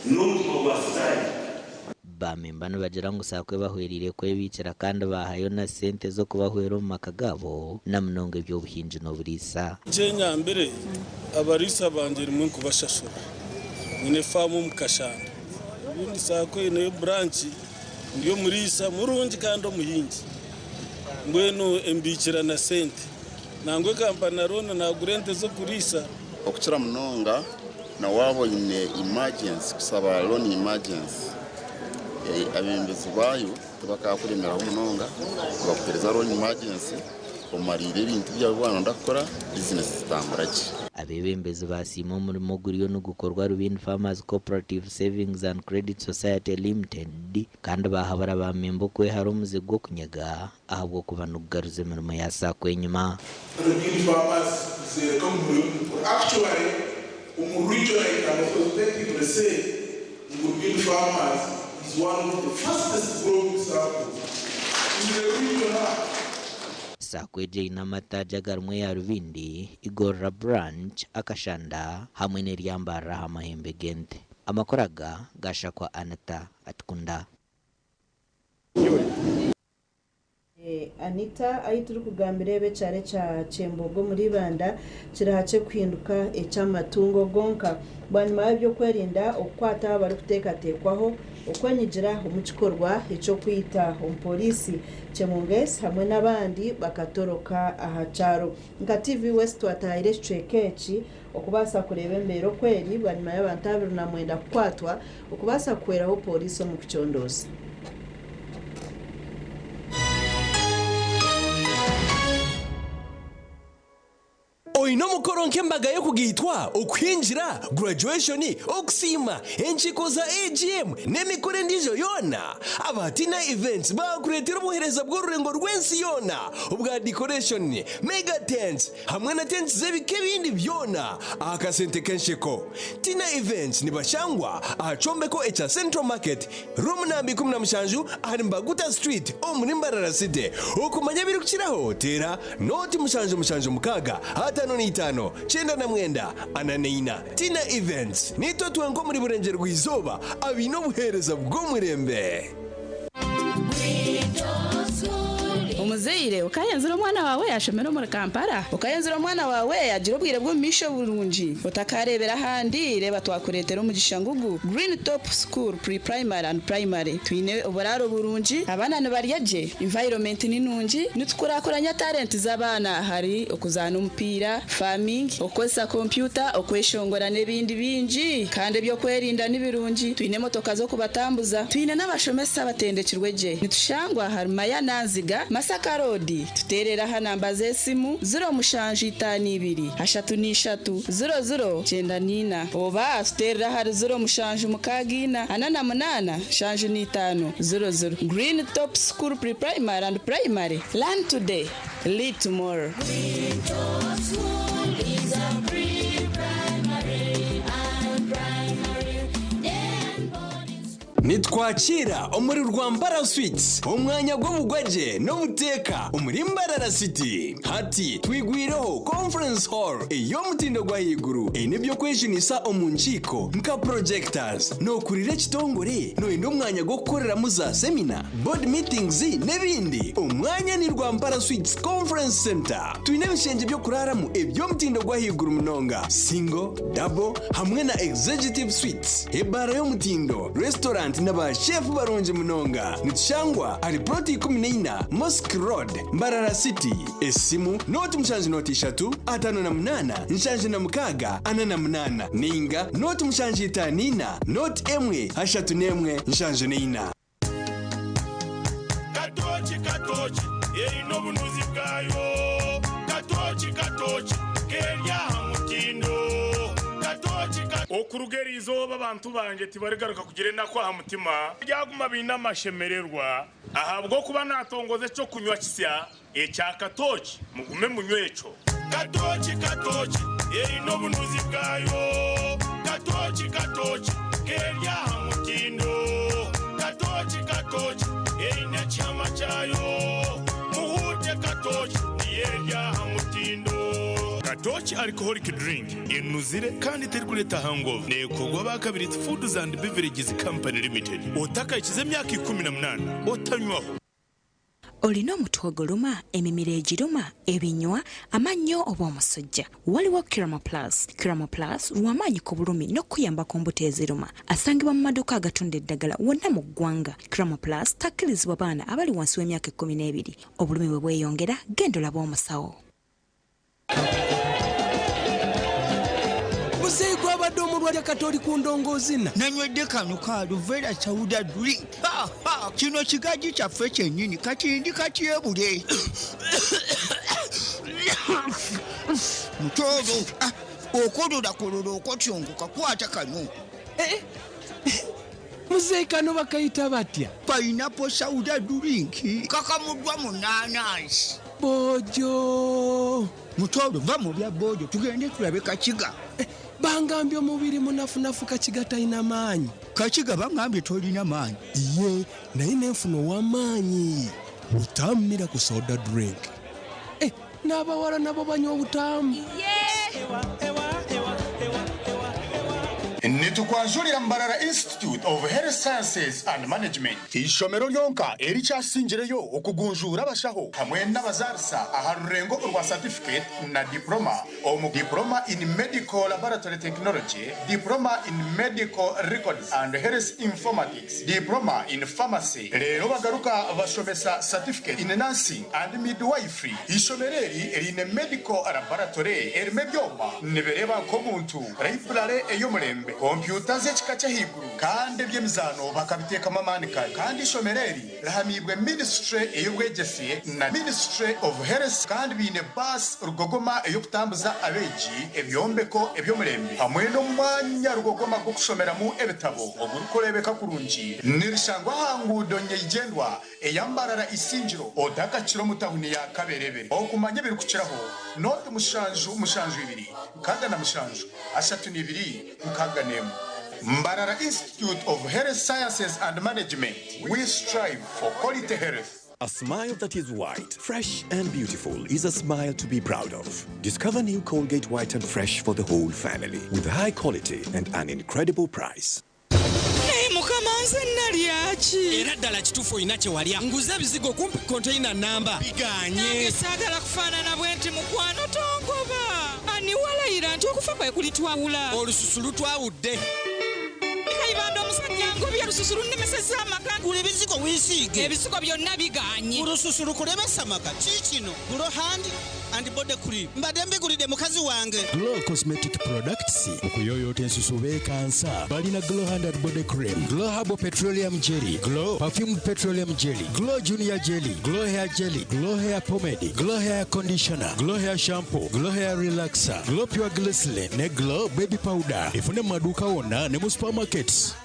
N'omutima gwa Sitaane. Baamemba nibagira ngu SACCO ebahwereire kwebiikira kandi baahayo na sente z'okubahwera omu maka gaabo na munonga eby'obuhingi n'oburiisa. Kyenyambire abariisa bangye rimwe nkubashashura. Nyine faamu omu Kashanda. Obundi SACCO eineyo buranki ndi omuriisa murungi kandi omuhingi. Mbwenu embiikira na sente. Nangwa ekampa na looni naagura ente z'okuriisa. Okukira munonga na waaba oine emergency kusaba loan emergency abeebembezi baayo tibakakuremeraho munonga nibakuheereza loan emergency omariire ebintu byawe ebi waaba kukora bizinesi zitambura gye. Abeebembezi baasiima omurimo oguriyo nigukorwa Rubindi Farmers Cooperative Savings and Credit Society Limited kandi baahabura baamemba okwehara omuze gw'okunyaga ahabw'okuba nigugaruza emirimo ya SACCO enyima. Rubindi Farmers nizeereka ngu muriyo nimukora. Actually, omu region I can authoritatively say ngu Rubindi Farmers is one of the fastest growing SACCOs in the region. SACCO egi eine amataagi agarimu eya Rubindi, Igorora Branch, Akashanda hamwe n'erya Mbarara aha mahembe g'ente. Amakuru aga gashakwa Anita Atukunda. Anita, ahi turikugambira ebi ekyaro ekya Kyembogo omuri Ibanda kiri hakye kuhinduka eky'amatungo gonka bwanyima y'ebyokwerinda okukwata abarikuteekateekwaho okwenyigira omu kikorwa eky'okwita omupooriisi Chemonges hamwe n'abandi bakatoroka aha kyaro. Nka TV West twataahire ekicweka eki okubaasa kureeba embeera oku eri bwanyima y'abantu 29 kukwatwa okubaasa kuhweraho pooriisi omu kucondooza. Oine omukoro nk'embaga y'okugaitwa, okuhingira, graduation, okusiima, enkiiko za AGM n'emikoro endiijo yoona? Aba Tina Events baakureetera obuheereza bw'orurengo rw'ensi yoona obwa decoration, mega tents hamwe na tents z'ebika ebindi byona aha kasente k'ensheko. Tina Events nibashangwa aha kyombeko ekya Central Market, Room namba 17 ahari Mbaguta Street omuri Mbarara City. Okumanya ebirikukiraho teera nooti 776 55 99 44. Tina Events, Niitwe twenka omuri Burengyerwa-izooba abaine obuheereza bw'omurembe. Muzeire okayenzire omwana wawe yashomera omuri Kampala? Okayenzire omwana wawe yagira obwire bw'omumaisho burungi? Otakareebera ahandi, reeba twakureetera omugisha ngugu. Green Top School Pre-Primary and Primary. Twine oburaaro burungi, abaana nibarya gye, environment ni nungi, nitukurakuranya talent z'abaana ahari okuzaana omupiira, farming, okukozesa kompyuta, okweshongora n'ebindi bingi. Kandi eby'okwerinda ni birungi, twine emotoka z'okubatambuza, twine n'abashomesa abatendekirwe gye. Nitushangwa ahari Maya Nanziga, Masaka Road. Tuteerere aha namba z'esimu, 0752 33 00 94 oba tuteerere ahari 0764 48 75 00. Green Top School Pre-Primary and Primary, learn today, lead tomorrow. Nitwakira omuri Rwampara Suites, omwanya gw'obugwagye n'obuteeka omuri Mbarara City. Hati twigwireho Conference Hall ey'omutindo gw'ahaiguru eine eby'okwejunisa omu nkiiko nka projectors. Nookurira ekitongore? Nooyenda omwanya gw'okukoreramu za semina, board meetings n'ebindi? Omwanya ni Rwampara Suites Conference Centre. Twine ebishengye by'okuraaramu eby'omutindo gw'ahaiguru munonga, single, double hamwe na executive suites, ebaara y'omutindo, restaurant na ba chef barungi munonga. Nitushangwa ahari plot 14 Mosque Road, Mbarara City. Esimu, nooti mushanju nooti ishatu, 58, 76, 48 ninga nooti mushanju itaano ina, nooti emwe, ashatu n'emwe, 74. Katooki katooki eine obunuzi bwayo Katooki katooki keri aha mutindo Katooki ka. Okuruga eri izooba abantu bangye tibarigaruka kugira enaku aha mutima, baryaguma baine amashemererwa, ahabw'okuba naatongoza eky'okunywa kisya ekya katooki, mugume munywe ekyo. Katooki katooki eine obunuzi bwayo Katooki katooki keri aha mutindo Katooki katooki eine ekihama kyayo Muhuute katooki niyo eri aha mutindo. Katooki Alcoholic Drink enuzire kandi terikureeta hangover neekorwa aba Kabirizi Foods and Beverages Company Limited. Otakahikize emyaka 18 otanywaho. Olina omutwe oguluma, emimiro egiruma, ebinywa, amannyo oba omusujja? Waliwo Kiramo Plus. Kiramo Plus lw'amaanyi ku bulumi n'okukuyamba ku mbuto eziruma. Asangibwa mu maduuka agatunda eddagala wonna mu ggwanga. Kiramo Plus takkirizibwa baana abali wansi w'emyaka ekkumi n'ebiri. Obulumi bwe bweyongera, genda olabe omusawo. Muzeeyi gwabadde omulwadde kati oli ku ndongoozina. Nanywedde kano ka Aluvera Sauda drink. Ha, ha, kino kigaji kyaffe kyennyini kati ndi katyebule. Mutooro, ah, okololakololo okotyongoka kwata kano. Eh, muzeeyi kano bakayita batya? Pineapple Sauda drink kakamuddwa mu naanansi. Bojo. Mutooro va mu bya bojo tugende tulabe Kakiga. Eh, bangambye omubiri munafunafu Kakiga talina maanyi. Kakiga bangambye tolina maanyi. Iye, naye nenfuna ow'amaanyi. Butamu Miracle Soda Drink. Eh, n'abawala nabo banywa obutamu. Nitukwanjurira Mbarara Institute of Health Sciences and Management, ishomero ryonka erikyasingireyo okugunjura abashaho hamwe n'abazarisa aha rurengo rwa certificate na diploma omu diploma in medical laboratory technology, diploma in medical records and health informatics, diploma in pharmacy. Rero bagaruka bashomesa certificate in nursing and midwifery. Ishomero eri erine medical laboratory erime ebyoma nibereba nk'omuntu, library ey'omurembe, kompyuta z'ekika ky'ahaiguru kandi eby'emizaano bakabiteekamu amaani kare. Kandi ishomero eri rihamibwe ministry ey'obwegyese na Ministry of Health kandi biine baasi rugogoma ey'okutambuza abeegi, ebyombeko eby'omurembe hamwe n'omwanya rugogoma gw'okushomeramu ebitabo ogurikureebeka kurungi. Nirishangwa aha nguudo nyeigyendwa eya Mbarara Isingiro otakakira omu tawuni ya Kaberebere. Okumanya ebirikukiraho nooti 772 67 32 61. Mbarara Institute of Health Sciences and Management, we strive for quality health. A smile that is white, fresh, and beautiful is a smile to be proud of. Discover new Colgate White and Fresh for the whole family with high quality and an incredible price. Naye Mukama, nze nalyaki? Era ddala. Ddala kituufu olina kye walya. Nguze ebizigo kumpi konteyina nnamba biganye. Nange saagala kufaanana bwe nti mukwano tongoba. Ani walayira nti okufa kwe kulitwawula? Olususu lutwawudde. Kayibanda omusajja angobye olususu lunnemesezza amaka. Gula ebizigo weesiige. Ebizigo byonna biganye. Olususu lukulemesa amaka. Kiikino Glow Hand and Body Cream. Mbadde mbigulidde mukazi wange. Glow Cosmetic Products okuyoyoota ensusu beekansa balina Glow Hand and Body Cream, Glow Herbal Petroleum Jelly, Glow Perfumed Petroleum Jelly, Glow Junior Jelly, Glow Hair Jelly, Glow Hair Pomade, Glow Hair Conditioner, Glow Hair Shampoo, Glow Hair Relaxer, Glow Pure Glycerin ne Glow Baby Powder. Efune mu maduuka wonna ne mu supermarkets.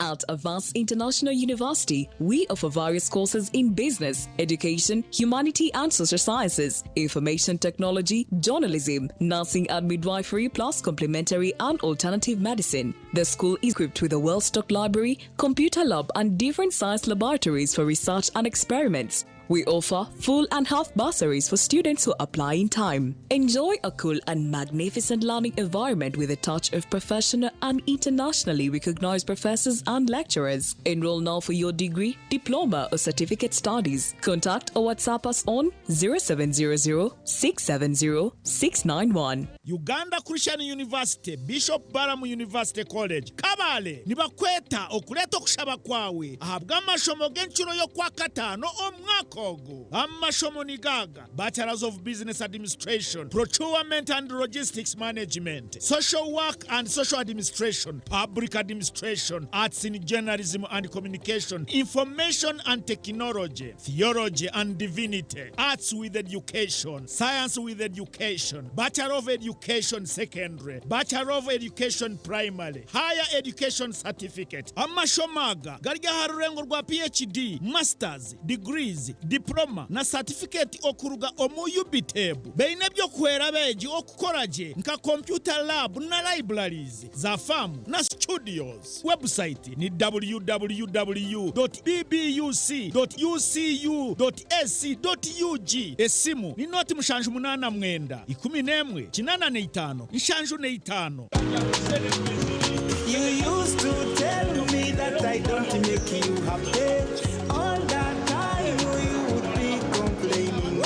At Avance International University, we offer various courses in business, education, humanity and social sciences, information technology, journalism, nursing and midwifery, plus complementary and alternative medicine. The school is equipped with a well stocked library, computer lab, and different science laboratories for research and experiments. We offer full and half bursaries for students who apply in time. Enjoy a cool and magnificent learning environment with a touch of professional and internationally recognized professors and lecturers. Enroll now for your degree, diploma, or certificate studies. Contact or WhatsApp us on 0700 670 691. Uganda Christian University, Bishop Balamu University College, Kabale nibakweta okuleeta okushaba kwawe ahabwa amashomo g'enkiro y'okwakataano omwaka ogu. Amashomo ni gaga Bachelors of Business Administration, Procurement and Logistics Management, Social Work and Social Administration, Public Administration, Arts in Journalism and Communication, Information and Technology, Theology and Divinity, Arts with Education, Science with Education, Bachelor of Education Secondary, Bachelor of Education Primary, Higher Education Certificate. Amashomo aga gari aha rurengo rwa PhD, Masters, Degrees, Diploma na Certificate okuruga omu UBTEB. Beine ebyokuhwera abeegi okukora gye nka computer lab na libraries za faamu na studios. Website ni www.bbuc.ucu.ac.ug. Esimu ni noti 789 11 85 75. You used to tell me that I don't make you happy. All that time you would be complaining.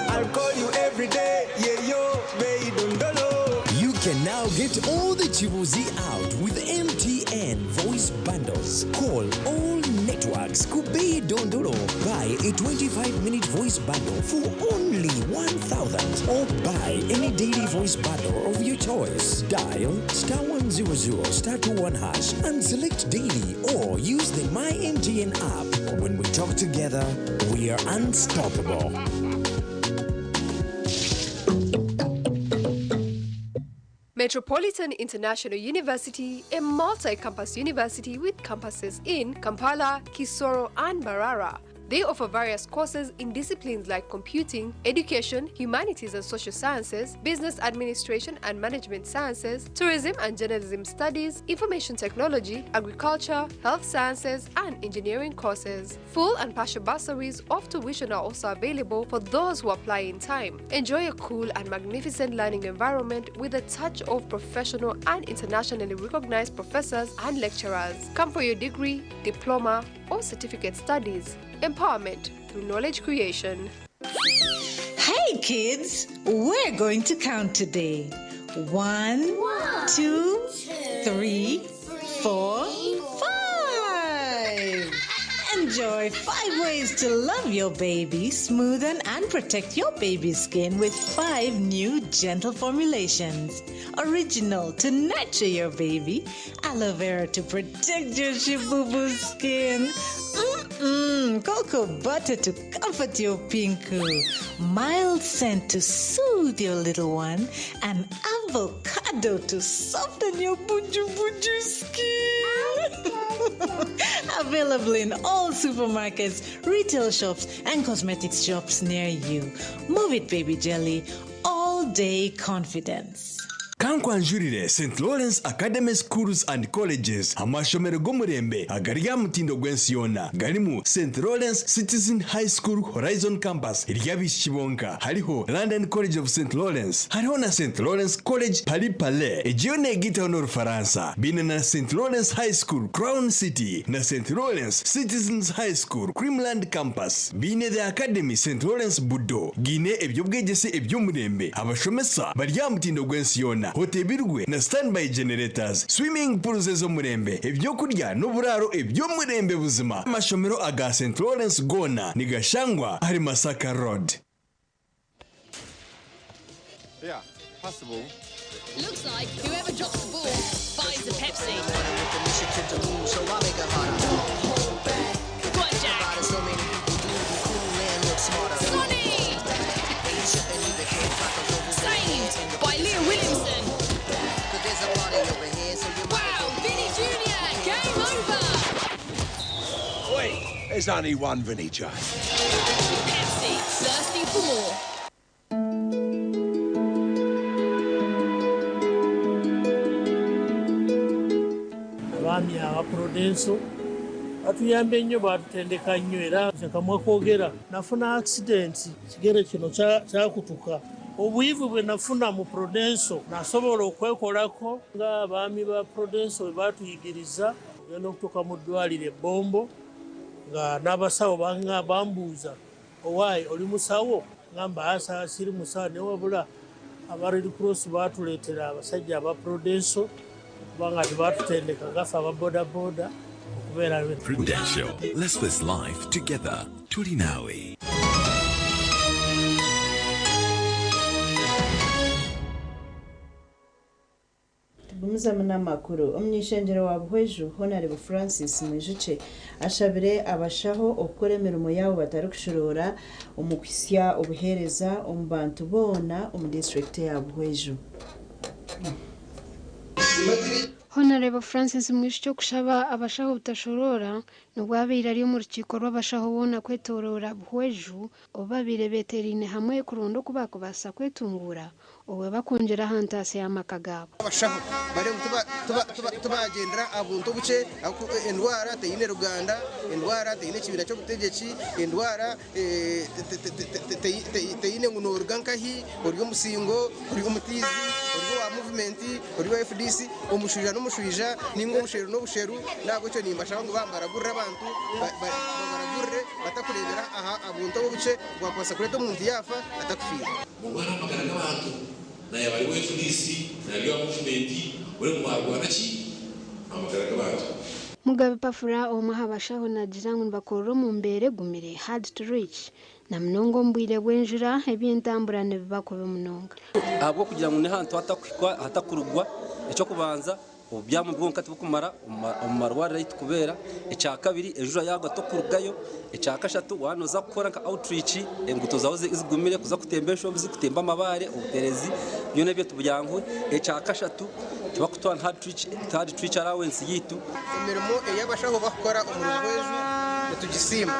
I'll call you every day, yeah yo, baby dondolo. You can now get all the Chibuzi out with MTN voice bundles. Call all networks. Kubei Dondolo. Buy a 25-minute voice bundle for only 1,000 or buy any daily voice bundle of your choice. Dial star 100 star 21 hash and select daily or use the My MTN app. When we talk together, we are unstoppable. Metropolitan International University, a multi campus university with campuses in Kampala, Kisoro, and Mbarara. They offer various courses in disciplines like computing, education, humanities and social sciences, business administration and management sciences, tourism and journalism studies, information technology, agriculture, health sciences, and engineering courses. Full and partial bursaries of tuition are also available for those who apply in time. Enjoy a cool and magnificent learning environment with a touch of professional and internationally recognized professors and lecturers. Come for your degree, diploma, or certificate studies. Empowerment through knowledge creation. Hey kids, we're going to count today. One, two, three, four, five. Enjoy five ways to love your baby, smoothen and protect your baby's skin with five new gentle formulations. Original to nurture your baby, aloe vera to protect your shibubu skin. Cocoa butter to comfort your pinku, mild scent to soothe your little one, and avocado to soften your buju buju skin. Available in all supermarkets, retail shops, and cosmetics shops near you. Move it, baby jelly. All day confidence. Kankwanjurire St Lawrence Academy Schools and Colleges, amashomero g'omurembe agari aha mutindo gw'ensi yoona. Garimu St Lawrence Citizen High School Horizon Campus ery'abaishiki bonka, hariho London College of St Lawrence, hariho na St Lawrence College Paris Palais, egi yo neegaitaho n'Orufaransa. Baine na St Lawrence High School Crown City na St Lawrence Citizens High School Creamland Campus. Baine The Academy St Lawrence Budo, gaine eby'obwegyese eby'omurembe, abashomesa bari aha mutindo gw'ensi yoona, hotebirwe na standby generators, swimming pools ez'omurembe, ebyokurya n'oburaaro eby'omurembe buzima. Amashomero aga St Lawrence goona nigashangwa ahari Masaka Road. Yeah, possible. Looks like whoever drops the ball buys a Pepsi. Go on, Jack. Sonny! Saved by Leah Williamson. Wow, Vinny Jr., game over! Wait, there's only one Vinny J. Pepsi, thirsty for more. Abaami aba Prudential batuyambye nnyo, batutendeka nnyo, era nze kamwa kwogera nafuna accident, ekigere kino kyakutuka. Obuyivu bwe nafuna mu Prudential nasobola okwekolako ng'abaami ba Prudential bwe batuyigiriza. Ogenda okutuuka mu ddwaliro ebbombo nga n'abasawo bambuuza, "Owaayi, oli musawo?" Ngamba, "Asa, siri musawo, naye wabula aba Red Cross batuleetera abasajja aba Prudential kubanga tebatutendeka gafe aba bodaboda okubeera." Prudential. Let's this life together. Tulinawe. Tugumizemu n'amakuru. Omunyishengyero wa Buhweju, Honorable Francis Mwijukye, ashabire abashaho okukora emirimo yaabo batarikushoroora omu kuhisya obuheereza omu bantu boona omu disiturikiti ya Buhweju. Honorable Francis Mwijukye okushaba abashaho obutashoroora nibwo abaire ari omu rukiiko rw'abashaho boona kwetooroora Buhweju obu babaire beeteeraine hamwe kuronda oku baakubaasa kwetunguura obwe bakwongyera aha ntaasya y'amaka gaabo. Abashaho bari ngu tubagyendera aha buntu obukye, endwara teine ruganda, endwara teine ekibiina ky'obutegyeki, endwara teine ngu noruga nkahi, ori omusingo, ori omutiizi, ori owa muvumenti, ori owa FDC, omushwija n'omushwija ninga obusheru n'obusheru. Nahabwekyo nimbashaba ngu bambaragurire abantu, babaragurire batakureebera aha buntu obukye bwakubaasa kureeta omuntu yaafa atakufiire. Murware amagara g'abantu, naye bari wa FDC, naye wa muvumenti, ori mwarwana ki amagara g'abantu. Mugabe Pafura omwe aha bashaho naagira ngu nibakorera omu mbeera egumire, hard to reach, na munonga omu bwire bw'enjura eby'entambura nibiba kubi munonga. Ahabw'okugira ngu n'ahantu hatakuhikwa, hatakurugwa, eky'okubanza obubyamo bwonka tibukumara omu marwariro ahu turikubeera, ekyakabiri enjura yaagwa tokurugayo, ekyakashatu waaba nooza kukora nka outreach enguuto zaaho zigumire kuza kutemba enshozi, kutemba amabaare, obuterezi byona ebyo tibyanguhi, ekyakashatu tibakutuha hard to reach allowance yaitu. Emirimo ei abashaho bakukora omuri Buhweju nitugisiima.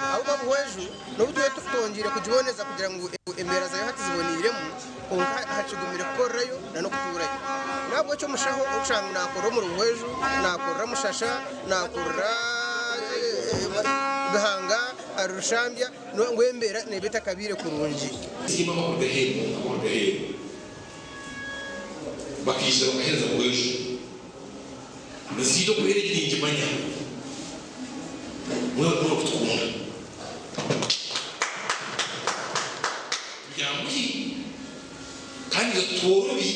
Ahabw'okuba Buhweju n'obu tube twongyeire kugiboneza kugira ngu embeera zaayo hati ziboneiremu, kwonka hakigumire kukorerayo n'okutuurayo. N'ahabw'ekyo omushaho orikushanga ngu naakorera omuri Buhweju, naakorera Mushasha, naakorera Bihanga, ahari Rushambya, ngu embeera neeba etakabaire kurungi. Siima abakuruga aheeru, abakuruga aheeru bakaija bakaheereza Buhweju. Nsiita okuheera egi ningimanya. Mwebale muno kutukunda. Tibyanguhi kandi nga tworobi.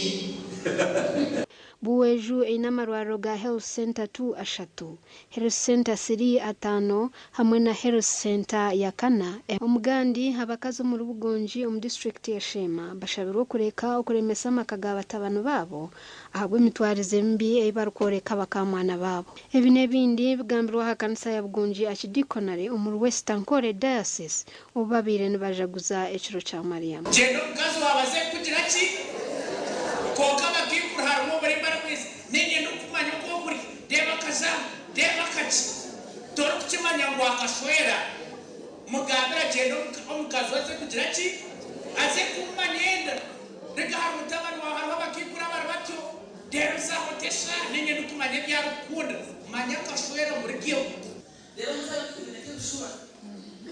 Buhweju eine amarwariro ga Health Centre tu ashatu, Health Centre siri ataano hamwe na Health Centre ya kana. Omugandi, abakazi omuri Bugongi omu disiturikiti ya Sheema bashabirwe okureka okuremesa amaka ga batabani baabo ahabw'emitwarize mibi ei barikworeka bakaamwana baabo. Ebi n'ebindi bigambirwe aha kanisa ya Bugongi Archdeaconry omuri West Ankole Diocese obu babaire nibajaguza ekiro kya Mariamu. Gyenda omukazi waawe aze kukugira ki? Kwonka abakaikuru harimu oburema arikweza, Niinyenda okukumanya oku okuri. Reeba akazamu, reeba akaki. Torikukimanya ngu akashwera. Mugambire agyende omukazi we aze kugira ki? Aze kumumanya enda. Rega ahari mutabani waawe hariho abakaikuru abari batyo. Reero zaaho oti eshaaha niinye ndikumanya ebi arikukunda. Manya akashwera murugeho. Reero muzabe twine nk'ebishuba.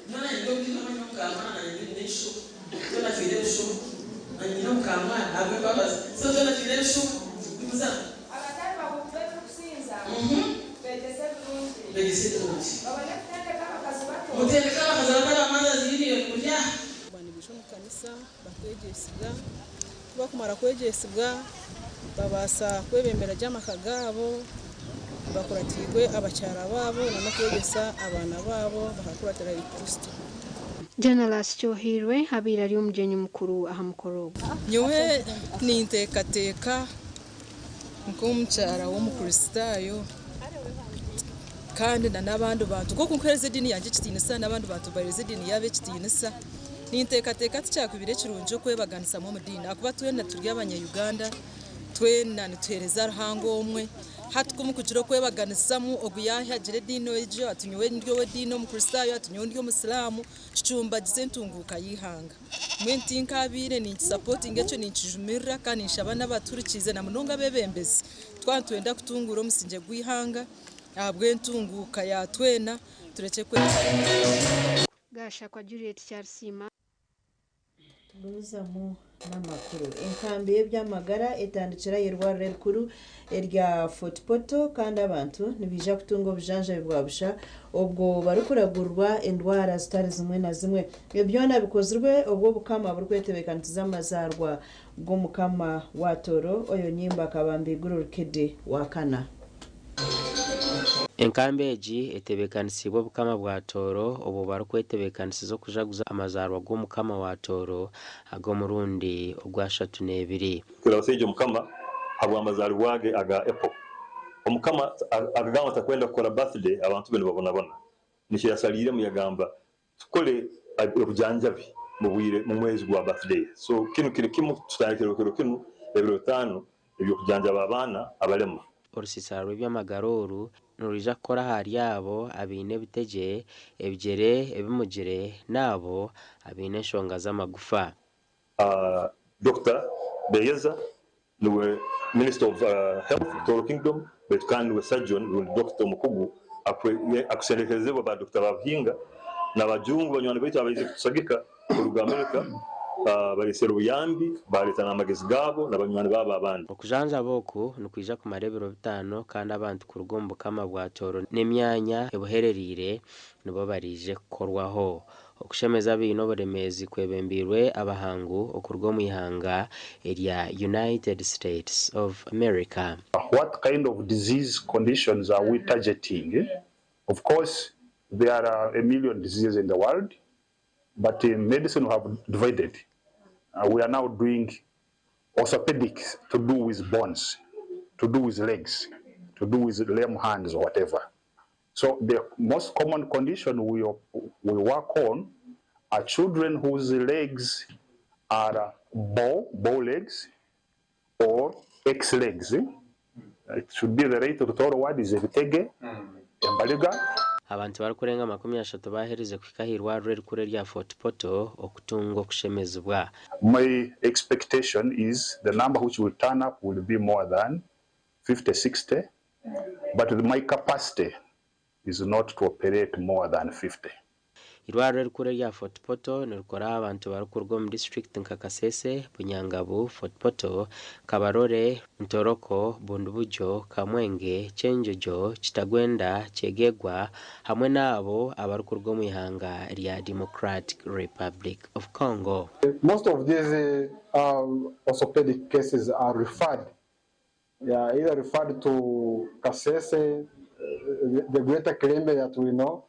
Nyowe naanye ndi omukaikuru manya omukaamwana naanye nyine ebishuba. Twena twine ebishuba. Naanye nyine omukaamwana ahabw'embabazi. So twena twine ebishuba. Nimuza. Abatari bahuuku b'ebirikusinza, beegyese ebirungi. Beegyese ebirungi. Babone kutendeka abakazi bato. Mutendeke abakazi abatari ba Mothers Union muri aha. Nibaija omu kanisa bakeegyesibwa, ku bakumara kwegyesibwa babaasa kwebembera gye amaka gaabo bakuratiirwe abakyara baabo n'okwegyesa abaana baabo bakakuratira Kristo. Jonalas Kyohairwe abaire ari omugyenyi mukuru aha mukoro ogu. Nyowe ninteekateeka nk'omukyara w'omukristaayo kandi n'abandi bantu nk'oku nkuheereza ediini yangye ekitiinisa n'abandi bantu baheereza ediini yaabo ekitiinisa, ninteekateeka tikyakubire kirungi okwebaganisamu omu diini ahakuba twena turi abanya-Uganda, twena nituheereza Ruhanga omwe. Hati ku mukugira okwebaganisamu ogu yaahagira ediini egyo ati nyowe ndi ow'ediini omukristaayo ati nyowe ndi omusiraamu, kicumbagiza entunguuka y'eihanga. Mbwenu tinkaabaire ninkisapotinga ekyo ninkijumirira kandi ninshaba n'abatuhurikiize na munonga abeebembezi twaba nitwenda kutunguura omusingye gw'eihanga ahabw'entunguuka ya twena turekye kwe. Gashakwa Juliet Kyarisiima. Tugumizamu n'amakuru. Enkambi y'eby'amagara etandikire aha irwariro erikuru erya Fort Portal kandi abantu nibaija kutunga obujanjabi bwa busha obwo barikuragurwa endwara zitari zimwe na zimwe. Ebi byona bikozirwe obu Obukama burikwetebeekanisiza amazaarwa g'Omukama wa Tooro Oyo Nyimba Kabambiguru Rukidi wa kana. Enkambi egi etebeekanisiibwe Obukama bwa Tooro obwo barikwetebeekanisiza okujaguza amazaarwa g'Omukama wa Tooro ag'omurundi ogw'ashatu n'ebiri. Twebaza Omukama habw'amazaalibwa ge aga April. Omukama akagamba atakwenda kukora birthday abantu be nibabonabona. Nikyo yasaliiremu yagamba tukole obujanjabi mubwire mumwezi gwa birthday. So kinu kiri kimu tutandikire ekiro kinu ebiro 5 eby'okujanjaba abaana abalema. Orusiisira rw'eby'amagara oru nirwija kukora ahari abo abaine ebitegye, ebigyere ebimugire n'abo abaine enshonga z'amagufa. Dokita Beyeza niwe Minister of Health Tooro Kingdom baitu kandi niwe surgeon rundi dokita omukugu akusendekerezebwa ba Dokita ba Buhinga n'abajungu banywani baitu abaizire kutusagika kuruga America baresere obuyambi bareta n'amagezi gaabo na banywani baabo abandi. Okujanjaba oku nikwija kumara ebiro 5 kandi abantu kuruga omu Bukama bwa Tooro n'emyanya ebuherereire nibo baraije kukorwaho. Okushemeza abaine oburemeezi kwebembeirwe abahangu okuruga omu ihanga erya United States of America. What kind of disease conditions are we targeting? Of course, there are a million diseases in the world, but in medicine we have divided. We are now doing orthopedics to do with bones, to do with legs, to do with lame hands or whatever. So the most common condition we work on are children whose legs are bow legs or X legs. It should be the right Rutoro word is ebitege, embaliga. Abantu barikurenga 30 baaherize kuhika aha irwariro erikuru erya Fort Portal okutunga okushemezibwa. My expectation is the number which will turn up will be more than 50, 60, but my capacity is not to operate more than 50. Irwariro erikuru erya Fort Portal nirikora abantu barikuruga omu disiturikiti nka Kasese, Bunyangabu, Fort Portal, Kabarole, Ntoroko, Bundibugyo, Kamwenge, Kyenjojo, Kitagwenda, Kyegegwa hamwe n'abo abarikuruga omu ihanga rya Democratic Republic of Congo. Most of these orthopedic cases are referred, yeah, either referred to Kasese, the greater Kilembe that we know.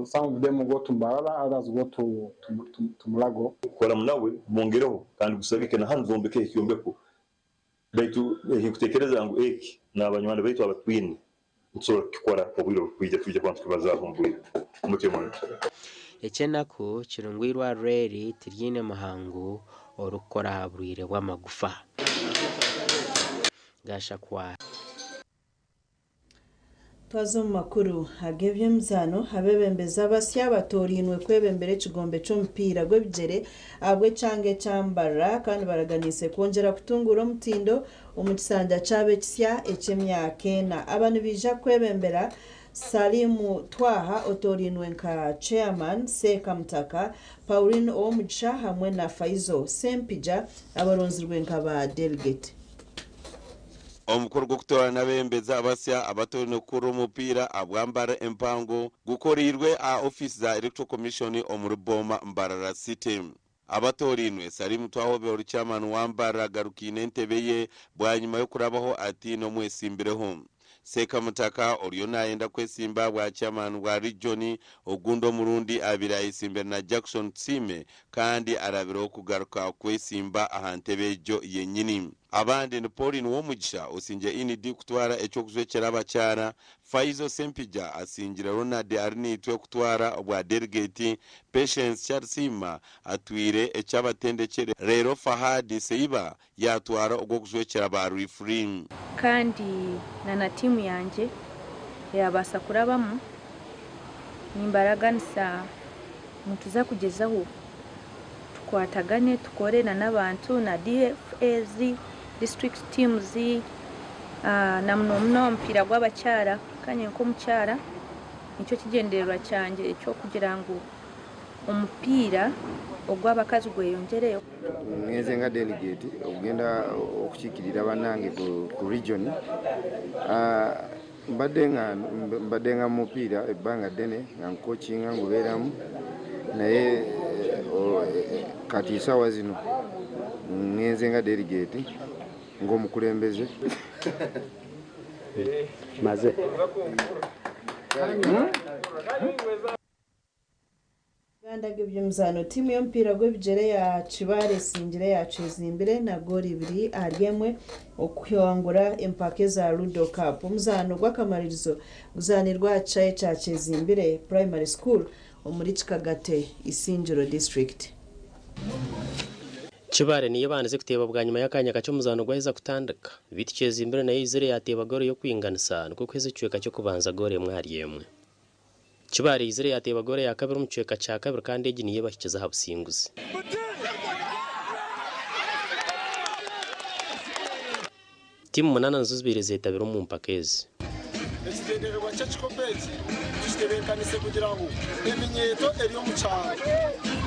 Some of them go to Mbarara, others go to Mulago. Kukora nawe mwongereho kandi gusabike na hano zombeke ekyombeko baitu nkutekereza ngu eki n'abanywani baitu abatwine ntusobora kukikora obwire obukwija twija kuba ntukibazaho omu bwire mutyo muno. Ekyenaku kiri ngu eirwariro eri tiryine muhangu orikukora aha burwaire bw'amagufa. Gashakwa. Twaza omu makuru ag'eby'emizaano, abeebembezi abasya batoorainwe kwebembera ekigombe ky'omupiira gw'ebigyere ahabw'ekyanga ekya Mbarara kandi baraganiise kwongyera kutunguura omutindo omu kisanja kyabo ekisya eky'emyaka ena. Aba nibaija kwebembera Salim Twaha otoorainwe nka Chairman, Seeka Mutaka, Pauline Owomugisha hamwe na Faizo Ssempijja abaronzirwe nka ba Delegate. Omukoro gw'okutoorana abeebembezi abasya abatoorine kukurira omupiira ahabwa Mbarara empango gukoreirwe aha ofiisi za Electoral Commission omuri Boma, Mbarara City. Abatoorainwe, Salim Twahobe ori Chairman wa Mbarara agarukiine entebe ye bwanyima y'okurabaho ataine omwetsimbireho. Sekamutaka oriyo nayenda kwesimba ahabwa Chairman bwa Region ogundi omurundi abaire ayetsimbire na Jackson Tusiime kandi arabireho kugaruka kwesimba aha ntebe egyo yenyini. Abandi ni Pauline Womugisha osingire Enid kutwara eky'okujwekyera abakyara, Faizo Ssempijja asingire Ronald Arinaitwe kutwara obwa Delegate, Patience Kyarisiima atwire eky'abatendekye reero Fahad Seiba yaatwara ogw'okujwekyera ba referee. Kandi na na tiimu yangye eyabaasa kurabamu, nimbaraganisa nituza kugyezaho tukwatagane tukore na n'abantu na DFAs, district teams na muno muno omupiira gw'abakyara kanye nk'omukyara nikyo kigyendererwa kyangye eky'okugira ngu omupiira ogw'abakazi gweyongyereyo. Ngenze nga delegate okugenda okukiikirira bannange ku region. Mbadde nga mbadde nga mu mupiira ebbanga ddene nga nkokinga ngubeeramu naye kati esaawa zino ngenze nga delegate ng'omukulembeze. Maze. Uganda ag'eby'emizaano, Tiimu y'omupiira gw'ebigyere eya Kibaale esingire eya Kyezimbire na goolo ibiri ahari emwe okuhangura empaka eza Ludo Cup. Omuzaano gw'akamaririzo guzaanirwe aha kishaayi kya Kyezimbire Primary School omuri Kikagate, Isingiro District. Kibaale niyo ebandize kuteeba bwanyima y'akaanya kakye omuzaano gwaheza kutandika. Beitu Kyezimbire nayo eizire yaateeba goolo y'okwinganisa nikwo kuheza ekicweka ky'okubanza goolo emwe ahari emwe. Kibaale eizire yaateeba goolo ya kabiri omu kicweka kya kabiri kandi egi niyo ebahikize aha businguzi. Tiimu munaana nizo zibaire zeetabire omu mpaka ezi. Ekigyendererwa ky'ekikopo eki tukitebeekanise kugira ngu eminyeeto eri omu kyaro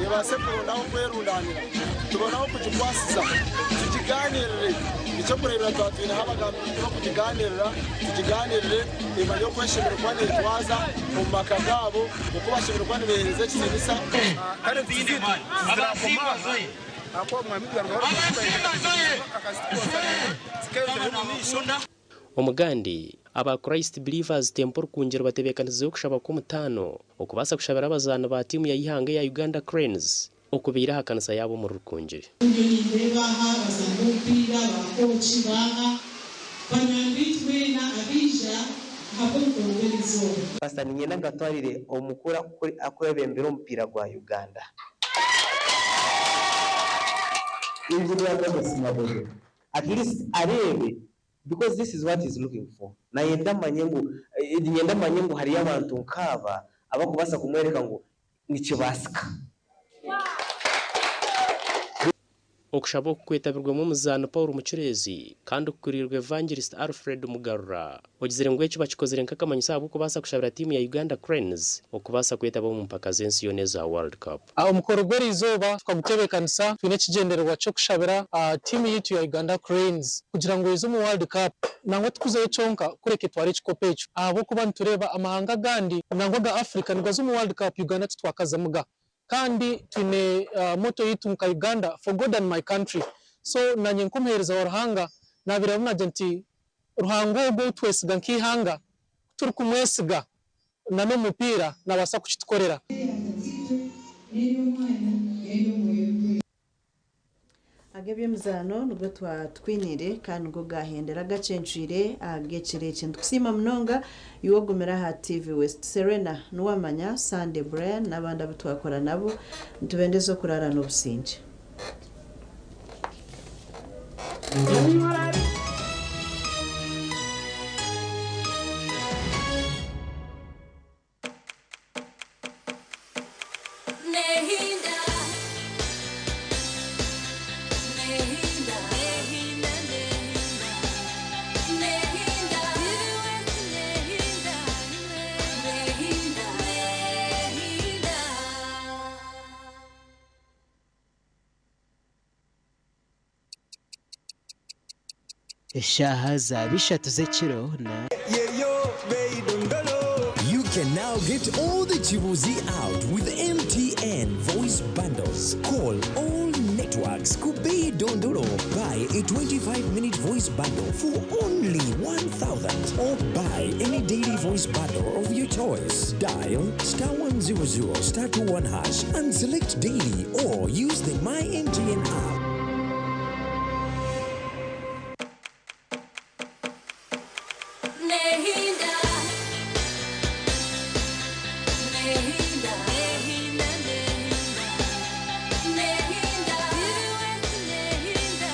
ebaase kuronda ah'okwerundaanira, tubone ah'okugikwasiza, tugigaaniirire. Eky'okureebera twaba twineho abagambi baitu b'okugigaaniirira, tugigaaniirire emanye oku eshemereire kuba neetwaza omu maka gaabo, oku bashemereire kuba nibeeheereza ekitiinisa. Omugandi, Aba Christ Believers Temple Rukungiri batebeekanisizeho okushaba kw'omutaano okubaasa kushabira abazaani ba tiimu ya eihanga eya Uganda Cranes okubaire aha kanisa yaabo omuri Rukungiri. Ndiyo nindeeba aha abazaani b'omupiira, ba kooki baaha, banywani baitu mwena abaija ahabw'omukoro gw'erizooba. Pastor niinyenda nkatwarire omukuru akwebembera omupiira gwa Uganda. Engineer Gomez Nyabodo at least areebe because this is what he's looking for nayenda amanye ngu niinyenda amanye ngu hariyo abantu nkaaba abakubaasa kumwereka ngu nikibaasika. Okushaba oku kwetabirwemu omuzaani Paul Mucureezi kandi kukuriirwe Evangelist Alfred Mugarura ogizire ngu eki bakikozire nk'akamanyiso ahabw'okubaasa kushabira tiimu ya Uganda Cranes okubaasa kwetaba omu mpaka z'ensi yoona eza World Cup. Omukoro gw'eriizooba tukagutebeekanisa twine ekigyendererwa ky'okushabira tiimu yaitu ya Uganda Cranes kugira ngu eze omu World Cup. Nangwa tikuzayo kyonka kureka etware ekikopo ekyo ahabw'okuba nitureeba amahanga agandi nangwa aga Africa nigaza omu World Cup Uganda titwakazamuga kandi twine motto yaitu nka Uganda for God and my country so nanye nk'omuheereza wa Ruhanga nabireebamu nagira nti Ruhanga ogu ou twesiga nk'eihanga kuturikumwesiga na n'omupiira nabaasa kukitukorera. Ag'eby'emizaano nigo twatwiniire kandi nigo gaahendera gacencwire ag'ekiro eki. Nitukusiima munonga iwe ogumire aha TV West. Serena, Nuwamanya, Sunday, Brian n'abandi abu twakora nabo, nitubendeza okuraara n'obusingye. Nehinda. Nehinda. Nehinda. Nehinda. Nehinda. Nehinda. Nehinda. Eshaaha za bishatu z'ekiro na You can now get all the Chibuzi out with MTN voice bundles. Call all networks. Kubei Dondolo. Buy a 25-minute voice bundle for only 1,000 or buy any daily voice bundle of your choice. Dial star 100 star 21 hash and select daily or use the My MTN app. Nehinda. Nehinda. Nehinda. Nehinda. Nehinda.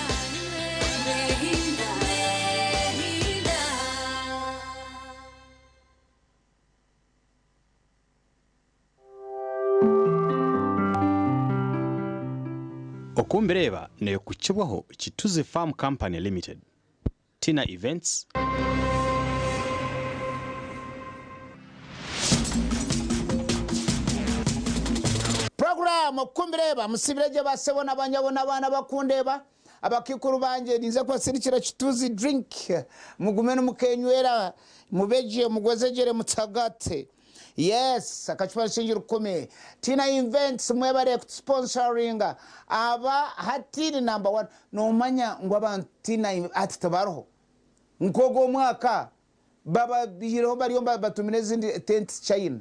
Nehinda. Nehinda. Okumbireba neyokukibwaho Kituzi Farm Company Limited, Tina Events, Puroguramu okumbireba musibire basebo n'abanyabo n'abaana bakundeba abakikuru banje ninza kubasindikira Kituzi drink, mugume nimukenywera, mubeje, mugwezejere, mutagate. Yes, akacupa shilingi 10. Tina Events, mwebare kutusponsoringa. Aba hati ni number 1. Nomanya ngu abantu Tina ati tabaroho nkogo omwaka baba bihireho bariyo batumire ezindi tent China,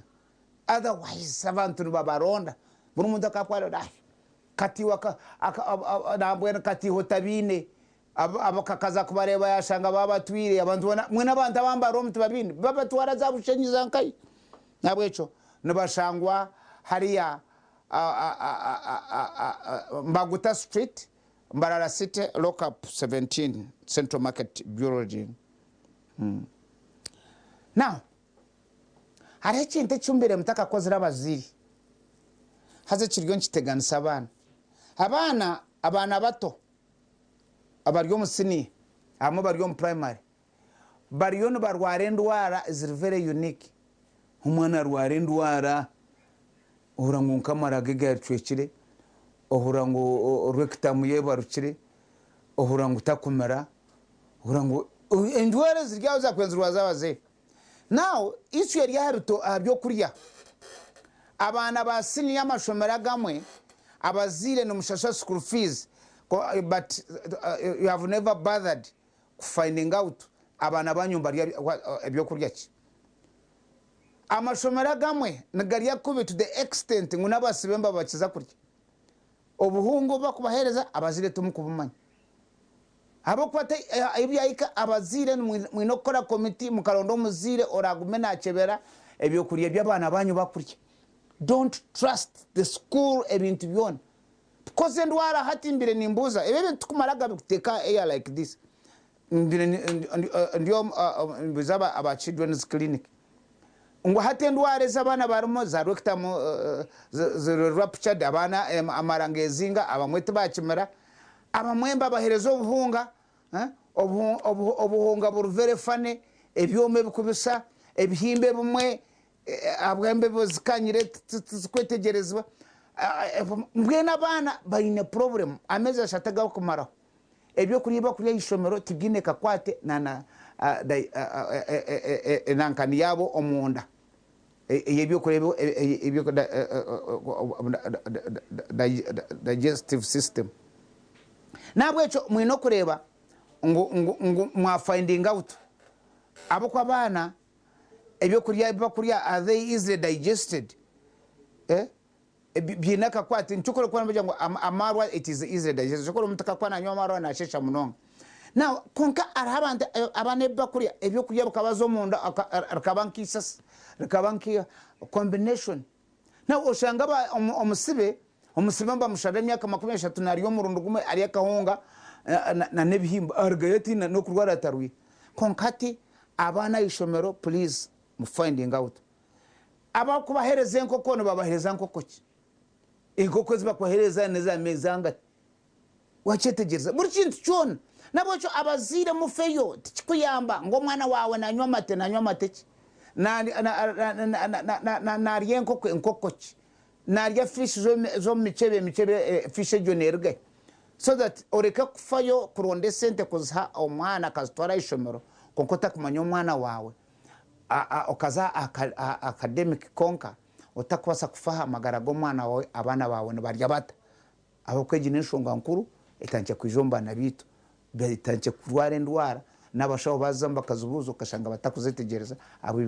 otherwise abantu nibabaronda buri muntu akakwara katiwa nambwenu katiho tabiine abakakaza kubareba yashanga babatwire abantu mwena abantu abambara omu tibabine babatwara za bushenyi za nkai. Nabwekyo nibashangwa hariya Mbaguta Street, Mbarara City, lockup 17, Central Market Bureau. Now hariho ekintu ekimbire mutakakozire abaziri haza kiriyo nkiteganisa abaana. Abaana bato abari omu siniya, abamwe bari omu primary, bariyo nibarwara endwara eziri very unique. Omwana arwara endwara ohura ngu nkamara ge gacwekire, ohura ngu rectum yebarukire, ohura ngu takumira, ohura ngu endwara eziri aho zakwenzirwa z'abazeehe. Now issue eri aha byokurya, abaana ba siniya amashomero agamwe abaziire nimushasha school fees, but you have never bothered finding out abaana banyu barya ebyokurya ki. Amashomero agamwe nigarya kubi to the extent ngu n'abasibe mbabakiza kurya. Obuhungu bakubahereza abazire tumukubumanya. Ahabw'okuba ebyahika abaziire mwine okukora komiti mukaronda omuziire oragume nakyebera ebyokurya by'abaana banyu bakurya. Don't trust the school ebintu byona. Because endwara hati mbire nimbuuza ebyo ebintu tukumaraga bikuteeka air like this. Mbire ndiyo mbuuza aba children's clinic. Ngu hati endwara ez'abaana barimu za rectum ziri ruptured, abaana amara ngezinga, abamwe tibakimira, abamwe mbabahereza obuhunga, obuhunga buri very funny, ebyoma ebikubisa, ebihimba ebimwe, abwembe buzikanyire tizikwetegyerezibwa. Mbwenu abaana baine problem amezi 3 agakumaraho. Ebyokurya bakurya ishomero tibyine kakwate na nankani yabo omunda. Ebyokurya digestive system. Nabwekyo mwine okureba ngu mwa finding out abokwa abaana ebyokurya bakurya, are they easily digested? Byine akakwate. Nkyokora kubona bagira ngu amarwa it is easily digested. Nkyokora omuntu akakwana anywa amarwa nashesha munonga. Now konka hariho abantu abaana ebi bakurya ebyokurya bikabaza omunda, rikaba nk'isasi, rikaba nki combination. Now oshanga omusibe mbamushara emyaka 30 narya omurundi gumwe arya akahunga na n'ebihimba arugayo ati n'okurwara atarwire. Konka ati abaana ishomero please mu finding out. Abakubahereza enkoko nibabahereza nkoko ki? Enkoko ezi bakubaheereza n'ez'ameezi angahi? Wakyetegyereza? Buri kintu kyona. N'ahabw'ekyo abazaire mufeyo, tikikuyamba ngu omwana waawe nanywa amate, nanywa amate ki? Narya enkoko, enkoko ki? Narya fish z'omu mikyebe, emikyebe fish egyo neeruga hi? So that oreke kufayo kuronda esente kuziha omwana akazitwara aha ishomero kwonka otakumanya omwana waawe, okaza aha academic kwonka otakubaasa kufa aha magara g'omwana waawe, abaana baawe nibarya bata? Ahabw'okuba egi n'enshonga nkuru etandikire kwija omu baana baitu, batandikire kurwara endwara n'abashaho baazizamu bakazibuuza okashanga batakuzetegyereza ahabw'ebi.